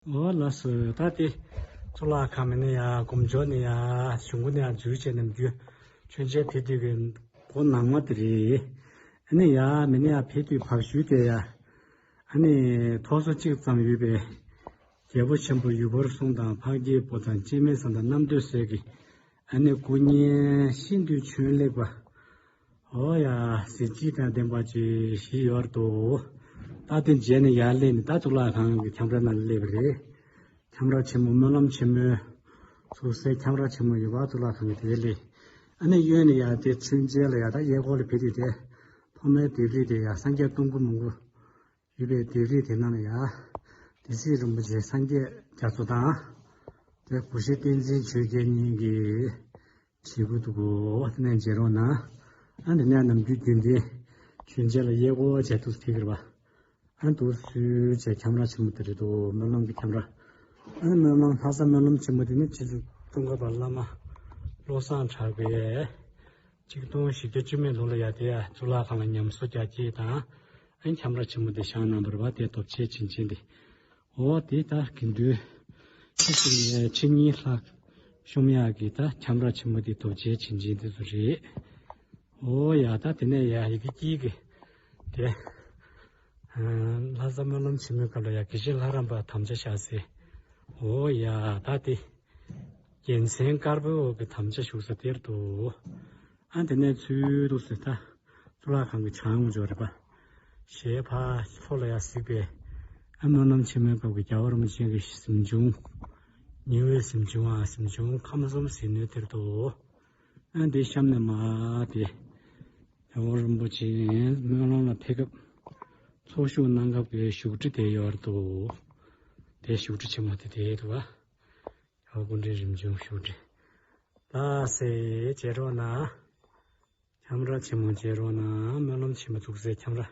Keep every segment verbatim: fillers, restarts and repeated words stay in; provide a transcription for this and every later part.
འོ་ལགས་སོ། ད་དེ་གཙུག་ལག་ཁང་མི་ནི་ཡ་སྒོམ་ཆོག་ནི་ཡ་གཞུང་གུ་ནི་ཡ་འཛུལ་བྱས་ནམ་རྒྱུན་མཆོད་མཇལ་ཕེབས་དུས་ཀྱི་སྒོ་ནང་མ་དེ་རེད། ཨ་ནི་ཡ་མི་ནི་ཡ་ཕེབས་དུས་བག་ཞུས་དེ་ཡ་ཨ་ནི་ཐོག་སོ་གཅིག་ཙམ་ཡོད་པའི་རྒྱལ་པོ་ཆེན་པོ་ཡུལ་འཁོར་སྲུང་དང་འཕགས་སྐྱེས་པོ་དང་སྐྱེ་མེད་བཟང་དང་རྣམ་ཐོས་སྲས་ཀྱི་ཨ་ནི་སྐུ་བརྙན་ཤིན་ཏུ་བྱོན་ལེགས་པ། ཨོ་ཡ། གཟི་བརྗིད་དང་ལྡན་པ་ཅིག་ཞིག་ཡོད་འདུག་ད་དེ་མཇལ་ནས་ཡར་སླེབས་ནས་ད་གཙུག་ལག་ཁང་གི་ཁྱམས་ར་ནང་སླེབས་པ་རེད། ཁྱམས་ར་ཆེན་མོ་སྨོན་ལམ་ཆེན་མོའི་ཚུགས་སའི་ཁྱམས་ར་ཆེན་མོ་ཡོད་པ་གཙུག་ལག་ཁང་གི་དེ་སླེབས། ཨ་ནི་གཡོན་ནས་ཡར་དེ་མཆོད་མཇལ་ལ་ཡར་ད་གཡས་སྐོར་ལ་ཕེབས་དུས་དེ་ཐོག་མའི་ལྡེབས་རིས་དེ་ཡར་སངས་རྒྱས་སྟོང་སྐུ་མང་པོ་ཡོད་པའི་ལྡེབས་རིས་དེ་ནང་ལ་ཡར་བདེ་སྲིད་རིན་པོ་ཆེ་སངས་རྒྱས་རྒྱ་མཚོ་དང་། དེ་གུ་ཤྲི་བསྟན་འཛིན་ཆོས་རྒྱལ་གཉིས་ཀྱི་བྱེད་དགོས་འདུག་གོ། དེ་ནས་མཇལ་རོགས་གནང་། ཨ་འདི་ནས་ནམ་རྒྱུན་རྒྱུན་ལྡན་མཆོད་མཇལ་ལ་གཡས་སྐོར་བྱས་འདུག་ཕེབས་ཀྱི་རེད་པ། ཨ་འདུག་སུས་བྱས་ཁྱམས་ར་ཆེན་མོ་དེ་རེད་འདུག་སྨོན་ལམ་གྱི་ཁྱམས་ར། ཨ་ནི་སྨོན་ལམ་ལྷ་ས་སྨོན་ལམ་ཆེན་མོ་དེ་ནི་རྗེ་བཙུན་ཙོང་ཁ་པ་བླ་མ་བློ་བཟང་གྲགས་པས་ཆིག་སྟོང་བཞི་བརྒྱ་བཅུ་མེད་ལོ་ལ་ཡ་དེ་ཡ་གཙུག་ལག་ཁང་ལ་ཉམས་གསོ་རྒྱག་ཆེད་དང་། ཨ་ནི་ཁྱམས་ར་ཆེན་མོ་དེ་བཞེངས་གནང་བ་རེད་པ། དེ་རྡོ་རྗེ་བྱིན་ཅན་དེ། འོ་དེ་ད་དགེ་འདུན་ཆེ་ཞིག་ནས་ཆེ་གཉིས་ལྷག་ཤོང་ཡག་གི་ད་ཁྱམས་ར་ཆེན་མོ་དེ་རྡོ་རྗེ་བྱིན་ཅན་དེ་ཚོ་རེད། འོ་ཡ། ད་དེ་ནས་ཡ་ཡི་གེ་དཀྱིལ་གི་དེ་ལྷ་ས་སྨོན་ལམ་ཆེན་མོའི་སྐབས་ལ་ཡ་དགེ་བཤེས་ལྷ་རམས་པ་དམ་བཅའ་བཞག་སའི། འོ་ཡ། ད་དེ་རྒྱལ་མཚན་དཀར་པོའི་འོག་གི་དམ་བཅའ་བཞུགས་ས་དེར་འདུག་ཨ་དེ་ནས་ཚུར་འདུག་སེ་ད་གཙུག་ལག་ཁང་གི་བྱང་ངོས་ཕྱོགས་རེད་པ། ཞལ་ཕར་ལྷོ་ལ་ཡར་གཟིགས་པས། ཨ་སྨོན་ལམ་ཆེན་མོའི་སྐབས་ཀྱི་རྒྱལ་བ་རིན་པོ་ཆེ་གི་གཟིམ་ཆུང་། ཉི་འོད་གཟིམ་ཆུང་ཨ་གཟིམ་ཆུང་ཁམས་གསུམ་ཟིལ་གནོན་དེར་འདུག་ཨ་འདི་གཤམ་ནས་མར་དེ་རྒྱལ་བ་རིན་པོ་ཆེ་སྨོན་ལམ་ལ་ཕེབས་སྐབས་ཚོགས་ཞུགས་གནང་སྐབས་ཀྱི་བཞུགས་ཁྲི་དེ་ཡོད་འདུག་དེ་བཞུགས་ཁྲི་ཆེན་མོ་དེ་དེ་འདུག་ཨ། རྒྱལ་བ་སྐུ་ཕྲེང་རིམ་བྱོན་བཞུགས་ཁྲི། ལགས་སེ་མཇལ་རོགས་གནང་། ཁྱམས་ར་ཆེན་མོ་མཇལ་རོགས་གནང་། སྨོན་ལམ་ཆེན་མོ་བཞུགས་སའི་ཁྱམས་ར།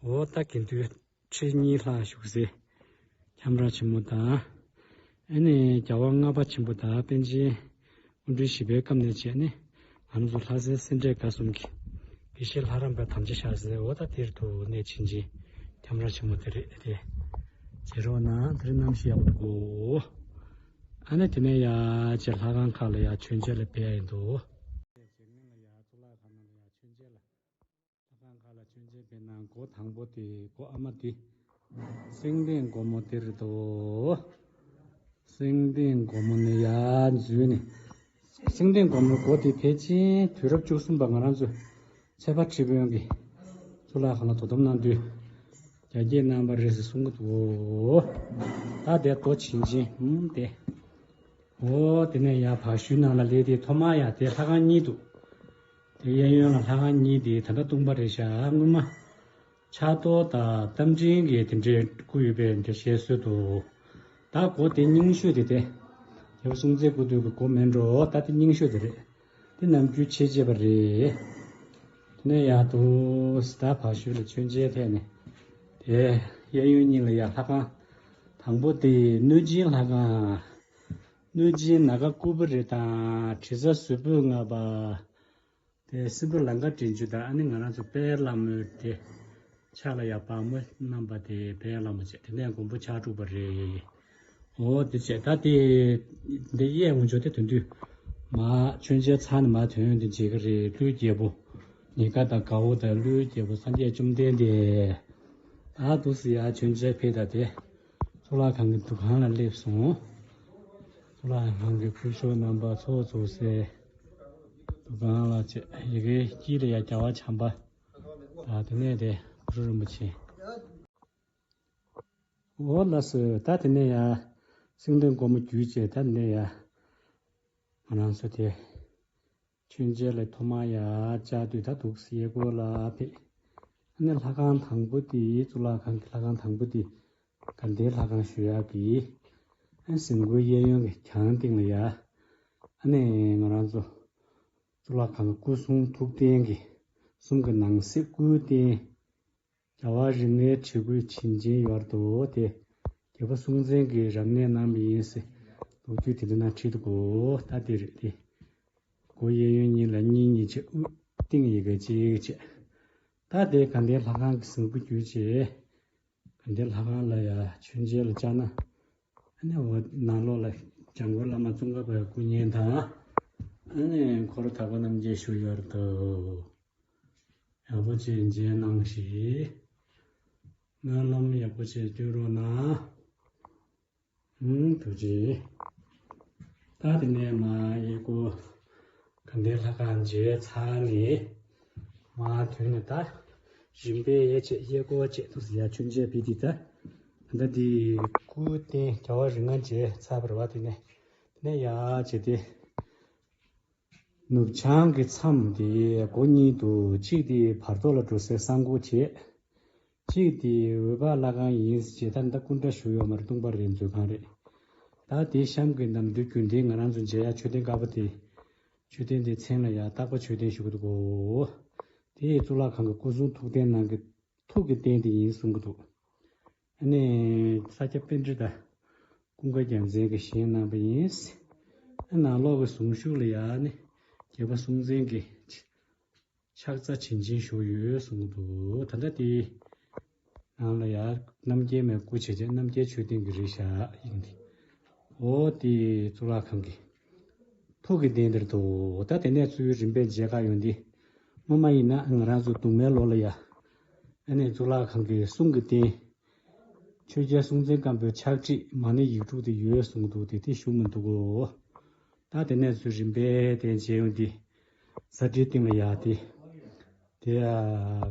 འོ་ད་དགེ་འདུན་ཁྲི་གཉིས་ལྷག་བཞུགས་སའི་ཁྱམས་ར་ཆེན་མོ་དང་། ཨ་ནི་རྒྱལ་བ་ལྔ་པ་ཆེན་པོ་དང་པཎ་ཆེན་སྐུ་ཕྲེང་བཞི་པའི་སྐབས་ནས་བྱས་ནས་ང་ཚོ་ལྷ་སའི་སེ་འབྲས་དགའ་གསུམ་གྱི་དགེ་བཤེས་ལྷ་རམས་པའི་དམ་བཅའ་བཞག་སའི། འོ་ད་དེར་དུ་གནས་ཆེན་ཆེན་ཁྱམས་ར་ཆེན་མོ་དེ་རེད་དེ། མཇལ་རོགས་གནང་། དེ་རིང་གནམ་གཤིས་ཡག་པོ་འདུག་གོ། ཨ་ནི་དེ་ནས་ཡ་ཅེ་ལྷ་ཁང་ཁག་ལ་ཡ་མཆོད་མཇལ་ལ་ཕེབས་ཡིན་འདུག་ལྷ་ཁང་ཁག་ལ་མཆོད་མཇལ་ལ། ལྷ་ཁང་ཁག་ལ་མཆོད་མཇལ་ཕེབས་ན་སྒོ་དང་པོ་དེ་སྒོ་ཨ་མ་དེ། སེང་ལྡེང་སྒོ་མོ་དེ་རེད་དོ། སེང་ལྡེང་སྒོ་མོ་ནས་ཡར་འཛུལ་ནས། སེང་ལྡེང་སྒོ་མོའི་སྒོ་དེ་ཕལ་ཆེར་དུས་རབས་བཅུ་གསུམ་པ་ང་རང་ཚོའི་ཚེ་དཔག་ཁྲི་དཔོན་གྱིས་གཙུག་ལག་ཁང་ལ་དོ་དམ་གནང་དུས་རྒྱ་སྐྱེད་གནང་བ་རེད་ཟེར་གསུང་གི་འདུག་ད་དེ་རྡོ་བྱིན་ཅན་ཨུམ་དེ། འོ་དེ་ནས་ཡར་བག་ཞུའི་ནང་ལ་སླེབས་དེ་ཐོག་མར་ཡར་དེ་ལྷ་ཁང་གཉིས་འདུག་དེ་གཡས་གཡོན་ལ་ལྷ་ཁང་གཉིས་དེ་ད་ལྟ་སྟོང་པ་རེད་ཤག་སྔོན་མ་ཕྱག་རྡོར་དང་རྟ་མགྲིན་གྱི་དེ་འདྲའི་སྐུ་ཡོད་པའི་འདྲ་བཤད་སྲོལ་འདུག་ད་སྒོ་དེ་རྙིང་ཤོས་དེ་དེ། རྒྱལ་པོ་སྲོང་བཙན་སྐུ་དུས་ཀྱི་སྒོ་མིན་འགྲོ། ད་དེ་རྙིང་ཤོས་དེ་རེད། དེ་ནམ་རྒྱུན་ཕྱེ་བྱས་པ་རེད། དེ་ནས་ཡར་དུ་ད་བག་ཞུ་ལ་མཆོད་མཇལ་ཕེབས་ནས། དེ་གཡས་གཡོན་གཉིས་ལ་ཡར་ལྷ་ཁང་དང་པོ་དེ་གནོད་སྦྱིན་ལྷ་ཁང་། གནོད་སྦྱིན་ནཱ་ག་ཀུ་བེ་རི་དང་དྲི་ཟ་ཟུར་ཕུད་ལྔ་པ། དེ་སྲིན་པོ་ལང་ཀ་དྲི་ཆུ་དང་ཨ་ནི་ང་རང་ཚོ་དཔལ་ལྷ་མོའི་དེ་ཕྱག་ལ་ཡ་བ་མོ་བསྣམས་པ་དེ་དཔལ་ལྷ་མོ་བྱས། དེ་ནས་མགོན་པོ་ཕྱག་དྲུག་པ་རེད། འོ་དེ་བྱས་ད་དེ་འདི་གཡས་འོང་ཆོག་དེ་དོན་དུས་མ་མཆོད་མཇལ་ཚར་ནས་མ་དོན་དེ་མཇལ་གི་རེད། ཀླུའི་རྒྱལ་པོ་ཉི་དགའ་དང་དགའ་བོ་དང་ཀླུའི་རྒྱལ་པོ་སངས་རྒྱས་བཅོམ་ལྡན་འདས། ཨ་འདུག་སེ་ཡ་མཆོད་མཇལ་ཕེབས་ད་དེ། གཙུག་ལག་ཁང་གི་འདུ་ཁང་ལ་སླེབས་སོང་། གཙུག་ལག་ཁང་གི་སྐུ་ཞབས་རྣམ་པ་ཚོགས་འཛུགས་སའི་འདུ་ཁང་ལ་བྱས། ཡ་གིའི་དཀྱིལ་ལ་ཡ་རྒྱལ་བ་བྱམས་པ་དང་དེ་ནས་དེ་གུ་རུ་རིན་པོ་ཆེ། འོ་ལགས་སོ། ད་དེ་ནས་ཡ་སེང་ལྡེང་སྒོ་མོ་བརྒྱུད་བྱས་ད་དེ་ནས་ཡ་ང་རང་ཚོ་དེ། མཆོད་མཇལ་ལ་ཐོག་མར་ཡར་བཅར་དུས་ད་འདུག་སེ་གཡས་སྐོར་ལ་ཕེབས། ཨ་ནི་ལྷ་ཁང་དང་པོ་དེ་གཙུག་ལག་ཁང་གི་ལྷ་ཁང་དང་པོ་དེ་དགའ་ལྡན་ལྷ་ཁང་ཞུ་ཡག་གི། ཨ་ནི་གཟིམ་སྒོའི་གཡས་གཡོན་གྱི་གྱང་སྟེང་ལ་ཡ། ཨ་ནི་ང་རང་ཚོ་གཙུག་ལག་ཁང་གི་སྐུ་གསུང་ཐུགས་རྟེན་གྱི་གསུམ་གྱི་ནང་གསེས་སྐུའི་རྟེན། རྒྱལ་བ་རིགས་ལྔའི་བྲིས་སྐུའི་བྱིན་ཅན་ཡོད་དོ་དེ། རྒྱལ་པོ་སྲོང་བཙན་གྱིས་རབ་གནས་གནང་བ་ཡིན་ཟེར་ལོ་རྒྱུས་དེ་འདྲ་ནང་བྲིས་འདུག་གོ། ད་དེ་རེད་དེ། སྒོ་གཡས་གཡོན་གཉིས་ལ་གཉིས་གཉིས་བྱས། དབུས་སྟེང་ཡ་གི་གཅིག་བྱས། ད་དེ་དགའ་ལྡན་ལྷ་ཁང་གི་གཟིམ་སྒོ་བརྒྱུད་བྱས། དགའ་ལྡན་ལྷ་ཁང་ལ་ཡ་མཆོད་མཇལ་ལ་བཅར་ན། ཨ་ནི་འོ་ནང་ལོགས་ལ་འཇམ་མགོན་བླ་མ་ཙོང་ཁ་པའི་སྐུ་བརྙན་དང་། ཨ་ནི་འཁོར་དག་པ་རྣམས་ཀྱིས་བཞུགས་ཡོད་དོ། ཡག་པོ་ཅིག་མཇལ་གནང་ཞིག་སྨོན་ལམ་ཡག་པོ་ཅིག་སྐྱོན་རོགས་གནང་། ཐུགས་རྗེ་ཆེ། ད་དེ་ནས་མ་གཡས་སྐོར་དགའ་ལྡན་ལྷ་ཁང་མཇལ་ཚར་ནས་མ་ཐོན་ནས། ད་རིམ་པས་གཡས་བྱས་གཡས་སྐོར་བྱས་ཐུགས་སུ་ཡ་ཆུན་ཆད་པི་དེ། ད་ད་འདི་སྐུ་རྟེན་རྒྱལ་བ་རིགས་ལྔ་མཇལ་ཚར་བ་རེད་པ། དེ་ནས་དེ་ནས་ཡར་བྱས་ཏེ། ནུབ་བྱང་གི་མཚམས་དེ་སྒོ་གཉིས་འདུག་གཅིག་དེ་བར་ཐོག་ལ་འགྲོ་སའི་གསང་སྒོ་བྱས། གཅིག་དེ་འོད་དཔག་ལྷ་ཁང་ཡིན་ཞེས། ད་ལྟ་སྐུ་འདྲ་ཞུ་ཡོད་མ་རེད། སྟོང་པ་རེད། མཛོད་ཁང་རེད། ད་དེ་གཤམ་གྱི་ནམ་དུས་རྒྱུན་ལྡན་ང་རང་ཚོ་མཇལ་ཡ་མཆོད་རྟེན་དཀར་པོ་དེ། མཆོད་རྟེན་དེའི་མཚན་ལ་ཡ་སྟག་པ་མཆོད་རྟེན་ཞུ་གི་འདུག་གོ། དེ་གཙུག་ལག་ཁང་གི་སྐུ་གསུང་ཐུགས་རྟེན་ནང་གི་ཐུགས་ཀྱི་རྟེན་དེ་ཡིན་གསུང་གི་འདུག་ཨ་ནི་ས་སྐྱ་པཎྜི་ཏ་ཀུན་དགའ་རྒྱལ་མཚན་གྱིས་བཞེངས་གནང་བ་ཡིན། ཨ་ནང་ལོགས་ཀྱི་གཟུངས་གཞུག་ལ་ཡ་ནི་རྒྱལ་པོ་སྲོང་བཙན་གྱི་ཕྱག་འཚལ་བྱིན་ཅན་བཞུགས་ཡོད་གསུང་གི་འདུག་ད་ལྟ་དེ་ནང་ལ་ཡ་རྣམ་རྒྱལ་མའི་སྐུ་བྱས་རྗེས་རྣམ་རྒྱལ་མཆོད་རྟེན་གྱི་རིགས་བཞག་ཡིན་ཏེ། འོ་དེ་གཙུག་ལག་ཁང་གི་ཐུགས་ཀྱི་རྟེན་འདིར་འདུག་ད་དེ་ནས་ཚུར་རིམ་པས་མཇལ་ཁ་ཡོང་དུས། སྔོན་མ་ཡིན་ན་ང་རང་ཚོ་གདུང་མའི་ལོ་ལ་ཡ། ཨ་ནི་གཙུག་ལག་ཁང་གི་གསུང་གི་རྟེན། ཆོས་རྒྱལ་སྲོང་བཙན་སྒམ་པོའི་ཕྱག་བྲིས་མ་ཎི་ཡིག་དྲུག་དེ་ཡོད་གསུང་གི་འདུག་དེ་དེ་བཞུགས་མི་འདུག་གོ། ད་དེ་ནས་ཚུར་རིམ་པས་དེ་མཇལ་ཡོང་དུས། ས་ཁྲིའི་སྟེང་ལ་ཡ་དེ། དེ་ཡ་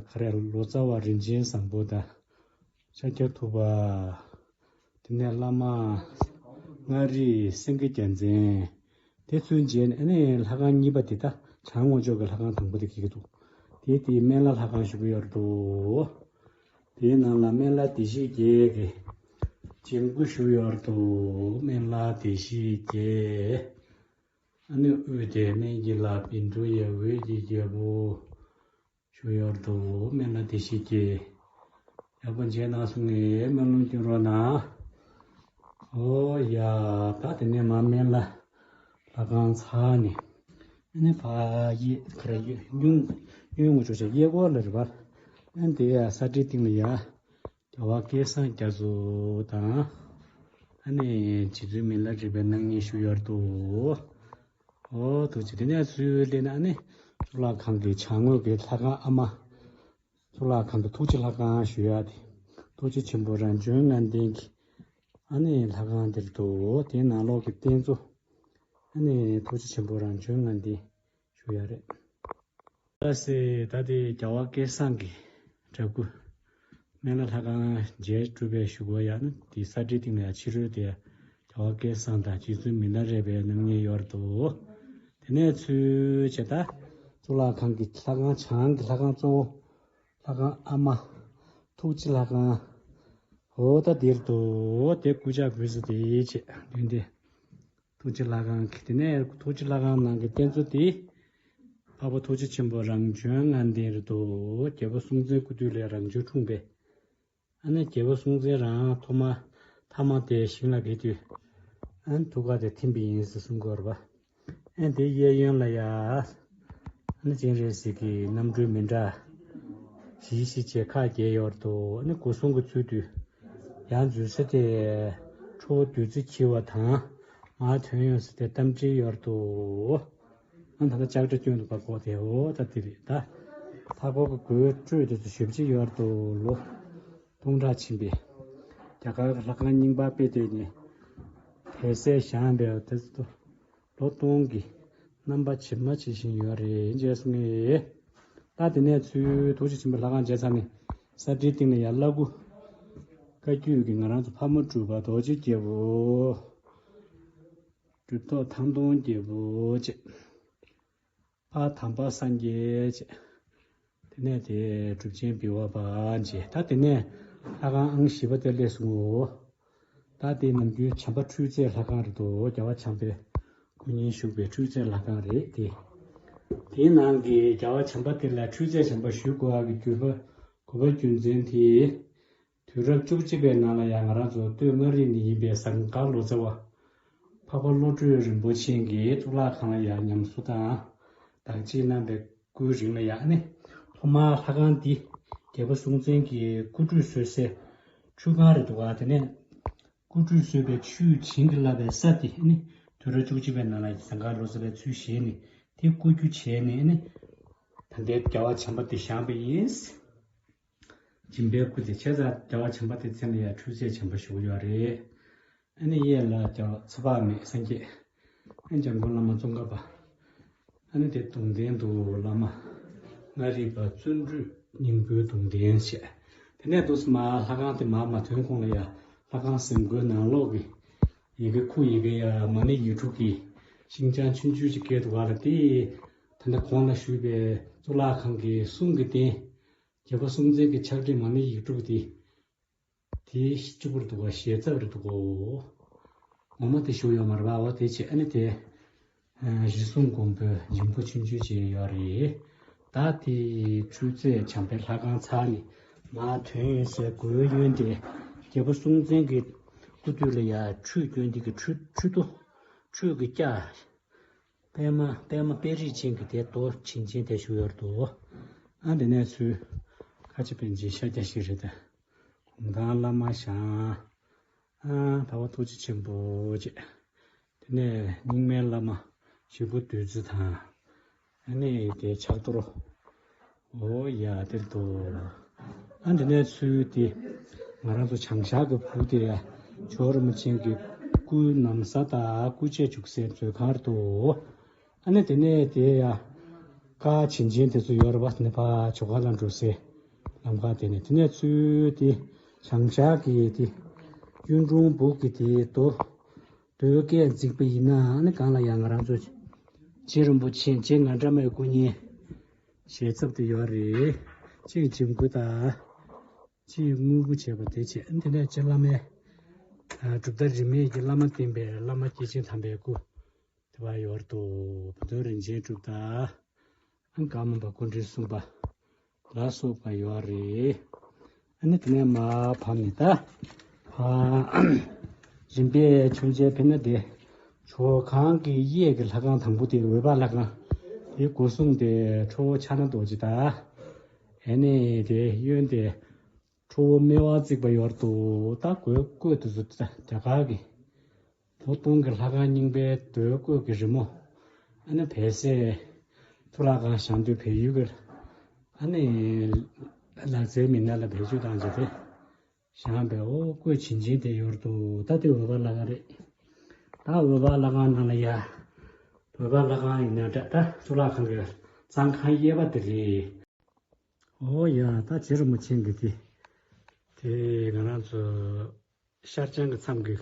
ག་རེ་ལོ་ཙཱ་བ་རིན་ཆེན་བཟང་པོ་དང་། ཤཱཀྱ་ཐུབ་པ། དེ་ནས་བླ་མ་མངའ་རིས་སེང་གེ་རྒྱལ་མཚན། དེ་ཚུར་མཇལ་ནས་ཨ་ནི་ལྷ་ཁང་གཉིས་པ་དེ། ད་བྱང་ངོས་ཕྱོགས་ཀྱི་ལྷ་ཁང་དང་པོ་དེ་འགེལ་གྱི་འདུག་དེ་དེ་སྨན་བླ་ལྷ་ཁང་ཞུ་གི་ཡོད་འདུག་དེའི་ནང་ལ་སྨན་བླ་བདེ་གཤེགས་བརྒྱད་ཀྱི་བྱིན་སྐུ་བཞུགས་ཡོད་འདུག་སྨན་བླ་བདེ་གཤེགས་བརྒྱད། ཨ་ནི་དབུས་དེར་སྨན་གྱི་བླ་བཻ་ཌཱུརྱ་འོད་ཀྱི་རྒྱལ་པོ་བཞུགས་ཡོད་འདུག་སྨན་བླ་བདེ་གཤེགས་བརྒྱད། ཡག་པོ་མཇལ་གནང་སོང་ངས་སྨོན་ལམ་སྐྱོན་རོགས་གནང་། ཨོ་ཡ། ད་དེ་ནས་མ་སྨན་བླ་ལྷ་ཁང་ཚར་ནས། ཨ་ནི་ཕ་གཡས་ག་རེ་གཡོན་གཡོན་ངོས་ཕྱོགས་ཆ་གཡས་སྐོར་ལ་རེད་པ། ཨ་ནི་དེ་ཡ་ས་ཁྲིའི་སྟེང་ལ་ཡ། རྒྱལ་བ་སྐལ་བཟང་རྒྱ་མཚོ་དང་། ཨ་ནི་རྗེ་བཙུན་མི་ལ་རས་པའི་སྣང་བརྙན་བཞུགས་ཡོད་འདུག་ཨོ་ཐུགས་རྗེ་ཆེ། དེ་ནས་ཚུར་སླེབས་ན་ཨ་ནི་གཙུག་ལག་ཁང་གི་བྱང་ངོས་ཀྱི་ལྷ་ཁང་ཨ་མ། གཙུག་ལག་ཁང་དུ་ཐུགས་རྗེ་ལྷ་ཁང་ཞུ་ཡ་དེ། ཐུགས་རྗེ་ཆེན་པོ་རང་བྱོན་ལྔ་ལྡན་གྱི་ཨ་ནི་ལྷ་ཁང་འདིར་འདུག་དེའི་ནང་ལོགས་ཀྱི་རྟེན་གཙོ། ཨ་ནི་ཐུགས་རྗེ་ཆེན་པོ་རང་བྱོན་ལྔ་ལྡན་ཞུ་ཡ་རེད། ད་སེ་ད་དེ་རྒྱལ་བ་སྐལ་བཟང་གི་འདྲ་སྐུ། སྨན་བླ་ལྷ་ཁང་མཇལ་གྲུབ་པའི་གཞུག་གུ་ཡང་དེ་ས་ཁྲིའི་སྟེང་ལ་ཡང་ཕྱི་རོལ་དེ་རྒྱལ་བ་སྐལ་བཟང་དང་རྗེ་བཙུན་མི་ལ་རས་པའི་སྣང་བརྙན་ཡོད་འདུག་དེ་ནས་ཚུར་བྱས་ད་གཙུག་ལག་ཁང་གི་ལྷ་ཁང་བྱང་གི་ལྷ་ཁང་གཙོ་བོ་ལྷ་ཁང་ཨ་མ་ཐུགས་རྗེ་ལྷ་ཁང་། འོ་ད་འདིར་འདུག་དེ་སྐུ་ཕྱག་ཕུལ་ས་དེ་བྱས་མདུན་དེ། ཐུགས་རྗེ་ལྷ་ཁང་གི་དེ་ནས་ཐུགས་རྗེ་ལྷ་ཁང་ནང་གི་རྟེན་གཙོ་དེ། འཕགས་པ་ཐུགས་རྗེ་ཆེན་པོ་རང་བྱོན་ལྔ་ལྡན་རེད་འདུག་རྒྱལ་པོ་སྲོང་བཙན་སྐུ་དུས་ལ་རང་བྱོན་འཁྲུངས་པས། ཨ་ནི་རྒྱལ་པོ་སྲོང་བཙན་རང་ཐོག་མ་ཐ་མ་དེ་ཞིང་ལ་ཕེབས་དུས། ཨ་ནི་ཐུགས་ཀ་དེ་ཐིམ་པ་ཡིན་ཟེར་གསུང་གི་ཡོད་རེད་པ། ཨ་ནི་དེ་གཡས་གཡོན་ལ་ཡ། ཨ་ནི་སྤྱན་རས་གཟིགས་ཀྱི་རྣམ་སྤྲུལ་མི་འདྲ། བཞི་བཞི་བྱས་ཁག་བརྒྱད་ཡོད་འདུག་ཨ་ནི་སྒོ་སྲུང་གི་ཚུལ་དུ། ཡར་འཛུལ་ས་དེ། ཁྲོ་བོ་བདུད་རྩི་འཁྱིལ་བ་དང་། མར་ཐོན་ཡོང་ས་དེ་རྟ་མགྲིན་ཡོད་འདུག་ཨ་ད་ལྟ་ལྕགས་སྒྲ་སྐྱོན་འདུག་པ་གོ་དེ་འོ་ད་དེ་རེད་ད། ལྷ་སྐོར་གྱི་སྒོའི་སྤྲོས་དེ་ཚོ་ཞེ་པོ་ཅིག་ཡོད་འདུག་ལོ་སྟོང་ཕྲག་ཕྱིན་པའི་རྒྱ་གར་གྱི་ལྷ་ཁང་རྙིང་པ་དཔེ་དེ་ནི་བལ་གསལ་བཞེངས་པའི་དེ་ཚོ་ལོ་སྟོང་གི་རྣམ་པ་ཇི་མ་ཇི་བཞིན་ཡོད་རེད་ཅེས་གསུངས་ངེས། ད་དེ་ནས་ཚུར་ཐུགས་རྗེ་ཆེན་པོ་ལྷ་ཁང་མཇལ་ཚར་ནས་ས་ཁྲིའི་སྟེང་ལ་ཡར་བླ་སྐུ་བཀའ་བརྒྱུད་ཀྱི་ང་རང་ཚོ་ཕ་མ་གྲུབ་པ་རྡོ་རྗེ་རྒྱལ་པོ། གྲུབ་ཐོབ་ཐང་སྟོང་རྒྱལ་པོ་བཅས། ཕ་དམ་པ་སངས་རྒྱས་བཅས། དེ་ནས་དེ་གྲུབ་ཆེན་བི་བ་པ་བཅས། ད་དེ་ནས་ལྷ་ཁང་ཨང་བཞི་པ་དེ་སླེབས་སོང་ངོ་། ད་དེ་ནམ་རྒྱུན་བྱམས་པ་འཕྲུལ་རྩེད་ལྷ་ཁང་རེད་དོ། རྒྱལ་བ་བྱམས་པའི་སྐུ་བརྙན་བཞུགས་པའི་འཕྲུལ་རྩེད་ལྷ་ཁང་རེད་དེ། དེའི་ནང་གི་རྒྱལ་བ་བྱམས་པ་དེ་ལ་འཕྲུལ་རྩེད་བྱམས་པ་ཞུ་དགོས་པ་གི་དགོས་པ་གོ་བ་རྒྱུ་མཚན་དེ། དུས་རབས་བཅུ་གཅིག་པའི་ནང་ལ་ཡང་ང་རང་ཚོ་སྟོད་མངའ་རིས་ནས་ཡིན་པའི་ཟངས་དཀར་ལོ་ཙཱ་བ། འཕགས་པ་བློ་གྲོས་རིན་པོ་ཆེ་གིས་གཙུག་ལག་ཁང་ལ་ཡང་ཉམས་གསོ་དང་། བདག་གཅེས་གནང་བའི་སྐུའི་རིང་ལ་ཡང་ནི། ཐོག་མར་ལྷ་ཁང་འདི་རྒྱལ་པོ་སྲོང་བཙན་གྱིས་སྐུ་ཁྲུས་གསོལ་སའི་ཁྲུས་ཁང་རེད་འདུག་ག་དེ་ནས་ སྐུ་ཁྲུས་གསོལ་བའི་ཆུས་བྱིན་གྱིས་བརླབས་པའི་ས་དེ་ནི་དུས་རབས་བཅུ་གཅིག་པའི་ནང་ལ་ཟངས་དཀར་ལོ་ཙཱ་བའི་ཚུལ་བཞེས་ནས་དེ་བསྐུ་རྒྱུ་བྱས་ནས་ནི་ད་ལྟའི་རྒྱལ་བ་བྱམས་པ་དེ་བཞེངས་པ་ཡིན། སྦྱིན་པའི་སྐུ་དེ་བྱས་ཙང་རྒྱལ་བ་བྱམས་པ་དེ་མཚན་ལ་ཡང་ཁྲུས་གསོལ་བྱམས་པ་ཞུ་གི་ཡོད་རེད། ཨ་ནི་གཡས་ལ་རྒྱལ་བ་ཚེ་དཔག་མེད་སངས་རྒྱས། ཨ་འཇམ་མགོན་བླ་མ་ཙོང་ཁ་པ། ཨ་ནི་དེ་གདུང་རྟེན་དུ་བླ་མ་ལྔ་རིག་པ་བརྩོན་འགྲུས་སྙིང་པོའི་གདུང་རྟེན་བྱས། དེ་ནས་འདུག་སེ་མར་ལྷ་ཁང་དེ་མར་མ་ཐོན་གོང་ལ་ཡ་ལྷ་ཁང་གཟིམ་སྒོའི་ནང་ལོགས་ཀྱི་ཡི་གེ་ཁུག་ཡི་གེ་ཡ་མ་ཎི་ཡིག་དྲུག་གི་ཤིང་བྱང་ཆུང་ཆུང་ཅིག་བཀལ་འདུག་ག་ལ། དེ་ད་ལྟ་གོང་ལ་ཞུས་པའི་གཙུག་ལག་ཁང་གི་གསུང་གི་རྟེན། རྒྱལ་པོ་སྲོང་བཙན་གྱི་ཕྱག་བྲིས་མ་ཎི་ཡིག་དྲུག་དེ། དེ་གཅིག་པུར་འདུག་ག་ཞལ་ཚབ་རེད་འདུག་གོ། ངོ་མ་དེ་ཞུ་ཡོད་མ་རེད་པ། འོ་དེ་བྱས། ཨ་ནི་དེ་གཞི་གསུམ་མགོན་པོའི་འཇིམ་བུ་ཆུང་ཆུང་ཅིག་ཡོད་རེད། ད་དེ་ཁྲུས་རྫས་བྱམས་པའི་ལྷ་ཁང་ཚར་ནས་མར་ཐོན་ཡོང་སའི་སྒོའི་གཡོན་དེ་རྒྱལ་པོ་སྲོང་བཙན་གྱི་སྐུ་དུས་ལ་ཡ་ཁྲུས་སྐྱོན་དེ་གི་ཁྲུས་ཁྲུས་ཏོ། ཁྲུས་ཀྱི་སྐྱ། པད་མ་པད་མ་དཔེ་རིས་ཅན་གྱི་དེ་རྡོ་བྱིན་ཅན་དེ་བཞུགས་ཡོད་འདུག་ཨ་འདི་ནས་ཚུར་ཁ་ཆེ་པཎ་ཆེན་ཤཱཀྱ་ཤྲཱི་རེད་ད། གུང་ཐང་བླ་མ་ཞང་། ཨ་དྭགས་པོ་ཐུགས་རྗེ་ཆེན་པོ་བཅས། དེ་ནས་རྙིང་མའི་བླ་མ་ཞིག་པོ་བདུད་རྩི་དང་། ཨ་ནི་དེ་ཕྱག་རྡོར། འོ་ཡ་དེར་འདུག་ཨ་འདི་ནས་ཚུར་དེ་ང་རང་ཚོ་བྱང་ཤར་གྱི་བུ་དེ་ཇོ་རིན་པོ་ཆེ་གི་སྐུ་ནམ་བཟའ་དང་སྐུ་ཆས་བྱུག་སའི་མཛོད་ཁང་རེད་འདུག་ཨ་ནི་དེ་ནས་དེ་ཡ་ཀ་བྱིན་ཅན་དེ་ཚོ་ཡོད་རེད་པ། ནི་ཕ་ཇོ་ཁང་ལ་འགྲོ་སའི་ལམ་ཁ་དེ་ནས། དེ་ནས་ཚུར་དེ་བྱང་ཤར་གྱི་དེ་གཡུང་དྲུང་སྦུག་གི་དེ་རྡོ་རྡོའི་སྐས་འཛེགས་པ་ཡིན་ན། ཨ་ནི་གང་ལ་ཡང་ང་རང་ཚོ་རྗེ་རིན་པོ་ཆེ་རྗེ་ངག་དྲ་མའི་སྐུ་བརྙན་ཞལ་ཚབ་དེ་ཡོད་རེད། གཅིག་འཇིམ་སྐུ་དང་། གཅིག་དངུལ་སྐུ་བྱས་པ་དེ་བྱས། ཨ་ནི་དེ་ནས་རྗེ་བླ་མའི་གྲུབ་མཐའ་རིས་མེད་ཀྱི་བླ་མ་བསྟེན་པའི་བླ་མ་སྐྱེས་ཆེན་དམ་པའི་སྐུ། དེ་བ་ཡོད་དོ། བུ་སྟོན་རིན་ཆེན་གྲུབ་མཐའ། ཨང་ཀརྨ་པ་སྐུ་ཕྲེང་གསུམ་པ་ལ་སོགས་པ་ཡོད་རེད། ཨ་ནི་དེ་ནས་མར་བབས་ནས་ད། ཨ་རིམ་པས་མཆོད་མཇལ་ཕེབས་ན་དེ། ཇོ་ཁང་གི་གཡས་ཀྱི་ལྷ་ཁང་དང་པོ་དེ་འོད་འབར་ལྷ་ཁང་། དེའི་སྒོ་སྲུང་དེ་ཁྲོ་བོ་ཕྱག་ན་རྡོ་རྗེ་དང་། ཨ་ནི་དེ་གཡོན་དེ། ཁྲོ་བོ་སྨེ་བ་བརྩེགས་པ་ཡོད་དོ། ད་གོས་བཀོད་དེ་ཚོ་རྒྱ་གར་གྱི་ལོ་སྟོང་གི་ལྷ་ཁང་རྙིང་པའི་མདོས་བཀོད་ཀྱི་རི་མོ། ཨ་ནི་བལ་སའི་གཙུག་ལག་ཁང་བཞེངས་དུས་བལ་ཡུལ་གྱི་ཨ་ནི་ལག་རྩལ་མི་སྣ་ལ་བེད་སྤྱོད་བཏང་བྱས་ཏེ་བཞེངས་པའི་འོ་བཀོད་བྱིན་ཅན་དེ་ཡོད་དོ། ད་དེ་འོད་འབར་ལྷ་ཁང་རེད། ད་འོད་འབར་ལྷ་ཁང་ནང་ལ་ཡ། འོད་འབར་ལྷ་ཁང་ཡིན་ན་འདྲ། ད་གཙུག་ལག་ཁང་གི་གཙང་ཁང་གཡས་པ་དེ་རེད། ཨོ་ཡ། ད་རྗེ་རིན་པོ་ཆེ་གི་དེ། དེ་ང་རང་ཚོ་ཤར་བྱང་གི་མཚམས་ཀྱི་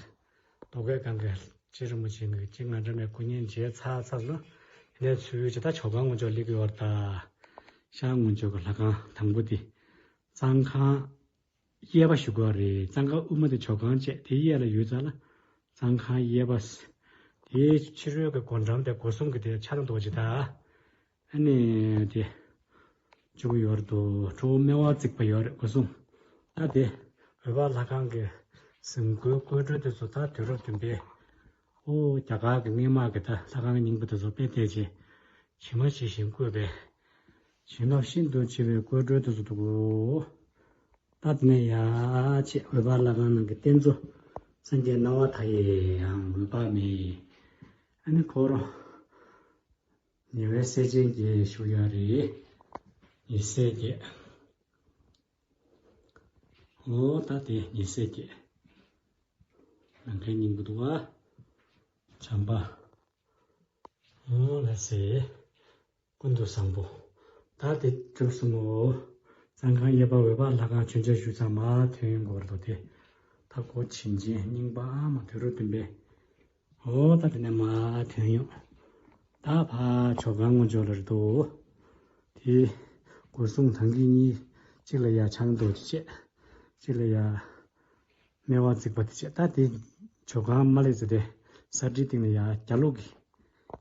རྡོ་སྐས་སྒང་གི་རྗེ་རིན་པོ་ཆེ་གི་རྗེ་ངག་དྲ་མའི་སྐུ་བརྙན་མཇལ་ཚར་ཚར་ལ། དེ་ནས་ཚུར་ཇི་ལྟར་ཇོ་ཁང་ངོས་ཕྱོགས་སླེབས་ཀྱི་ཡོད་རེད་ད། ཤར་ངོས་ཕྱོགས་ཀྱི་ལྷ་ཁང་དང་པོ་དེ། གཙང་ཁང་གཡས་པ་ཞུ་དགོས་རེད། གཙང་ཁང་དབུ་མ་དེ་ཇོ་ཁང་བྱས། དེ་གཡས་ལ་ཡོད་ཙང་ལ། གཙང་ཁང་གཡས་པ། དེའི་ཕྱི་རོལ་གྱི་སྒོ་འགྲམ་དེ་སྒོ་སྲུང་གི་དེ་ཕྱག་ན་རྡོ་རྗེ་དང་། ཨ་ནི་དེ། བཅུག་ཡོད་དོ། ཁྲོ་བོ་སྨེ་བ་བརྩེགས་པ་ཡོད་རེད། སྒོ་སྲུང་། ད་དེ། འོད་འབར་ལྷ་ཁང་གི་གཟིམ་སྒོའི་བཀོད་སྒྲོན་དེ་ཚོ་ད་དུས་རབས་བདུན་པའི། ཨོ་རྒྱ་གར་གྱི་སྔས་མ་གི་ད་ལྷ་ཁང་རྙིང་པ་དེ་ཚོ་དཔེ་བལྟས་རྗེས། ཇི་མ་ཇི་བཞིན་བཀོད་པའི། བྱིན་རླབས་ཤིན་ཏུ་ཆེ་བའི་བཀོད་སྒྲོན་དེ་ཚོ་འདུག་གོ། ད་དེ་ནས་ཡར་བྱས་འོད་འབར་ལྷ་ཁང་ནང་གི་རྟེན་གཙོ་སངས་རྒྱས་སྣང་བ་མཐའ་ཡས་ཡང་འོད་དཔག་མེད། ཨ་ནི་ཁོ་རང་ཉེ་བའི་སྲས་ཆེན་བརྒྱད་བཞུགས་ཡོད་རེད། ཉེ་སྲས་བརྒྱད། འོ་ད་དེ་ཉེ་སྲས་བརྒྱད། ནམ་མཁའི་སྙིང་པོ་འདུག་པ། བྱམས་པ། འོ་ལ་སེ། ཀུན་ཏུ་བཟང་པོ། ད་དེ་གྲུབ་སོང་ངོ་། གཙང་ཁང་གཡས་པ་འོད་འབར་ལྷ་ཁང་མཆོད་མཇལ་ཞུས་ཙང་མར་ཐོན་དགོས་རེད་དོ། དེ་ད་གོ་བྱིན་ཅན་རྙིང་པ་ཨ་མ་དུས་རབས་བདུན་པའི། འོ་ད་དེ་ནས་མར་ཐོན་ཡོང་། ད་ཕར་ཇོ་ཁང་ངོས་ཕྱོགས་ལ་རེད་དོ། དེ་སྒོ་སྲུང་དང་གི་གཉིས། གཅིག་ལ་ཡ་ཕྱག་ན་རྡོ་རྗེ་བྱས། གཅིག་ལ་ཡ་སྨེ་བ་བརྩེགས་པ་དེ་བྱས། ད་དེ་ཇོ་ཁང་མ་སླེབས་ཚེ་དེ་ས་གྲིའི་སྟེང་ལ་ཡ་རྒྱ་ལོག་གི་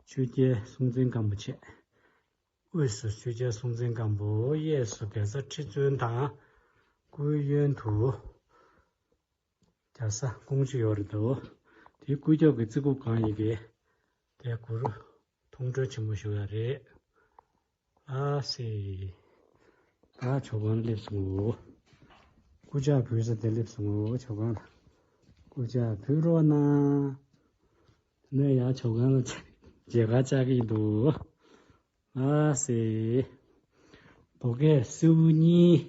ཆོས་རྒྱལ་སྲོང་བཙན་སྒམ་པོ་བྱས། དབུས་སུ་ཆོས་རྒྱལ་སྲོང་བཙན་སྒམ་པོ། གཡས་སུ་གེ་སར་ཁྲི་བཙུན་དང་། སྐུའི་གཡོན་དུ་རྒྱ་བཟའ་ཀོང་ཇོ་ཡོད་རེད་དོ། དེའི་སྐུ་རྒྱབ་ཀྱི་རྩེ་ཁུག་སྒང་ཡི་གེ་དེ་གུ་རུ་མཐོང་གྲོལ་ཆེན་པོ་བཞུགས་ཡོད་རེད། ཨ་སི། ད་ཇོ་ཁང་སླེབས་སོང་ངོ་། སྐུ་ཕྱག་ཕུལ་ས་དེ་སླེབས་སོང་ངོ་། ཇོ་ཁང་ལ། སྐུ་ཕྱག་ཕུལ་རོགས་གནང་། ནས་ཡང་ཇོ་ཁང་ལ་མཇལ་ཁ་བཅར་གྱི་འདུག་ཨ་སེ། རྡོ་སྐས་སེའུ་གཉིས་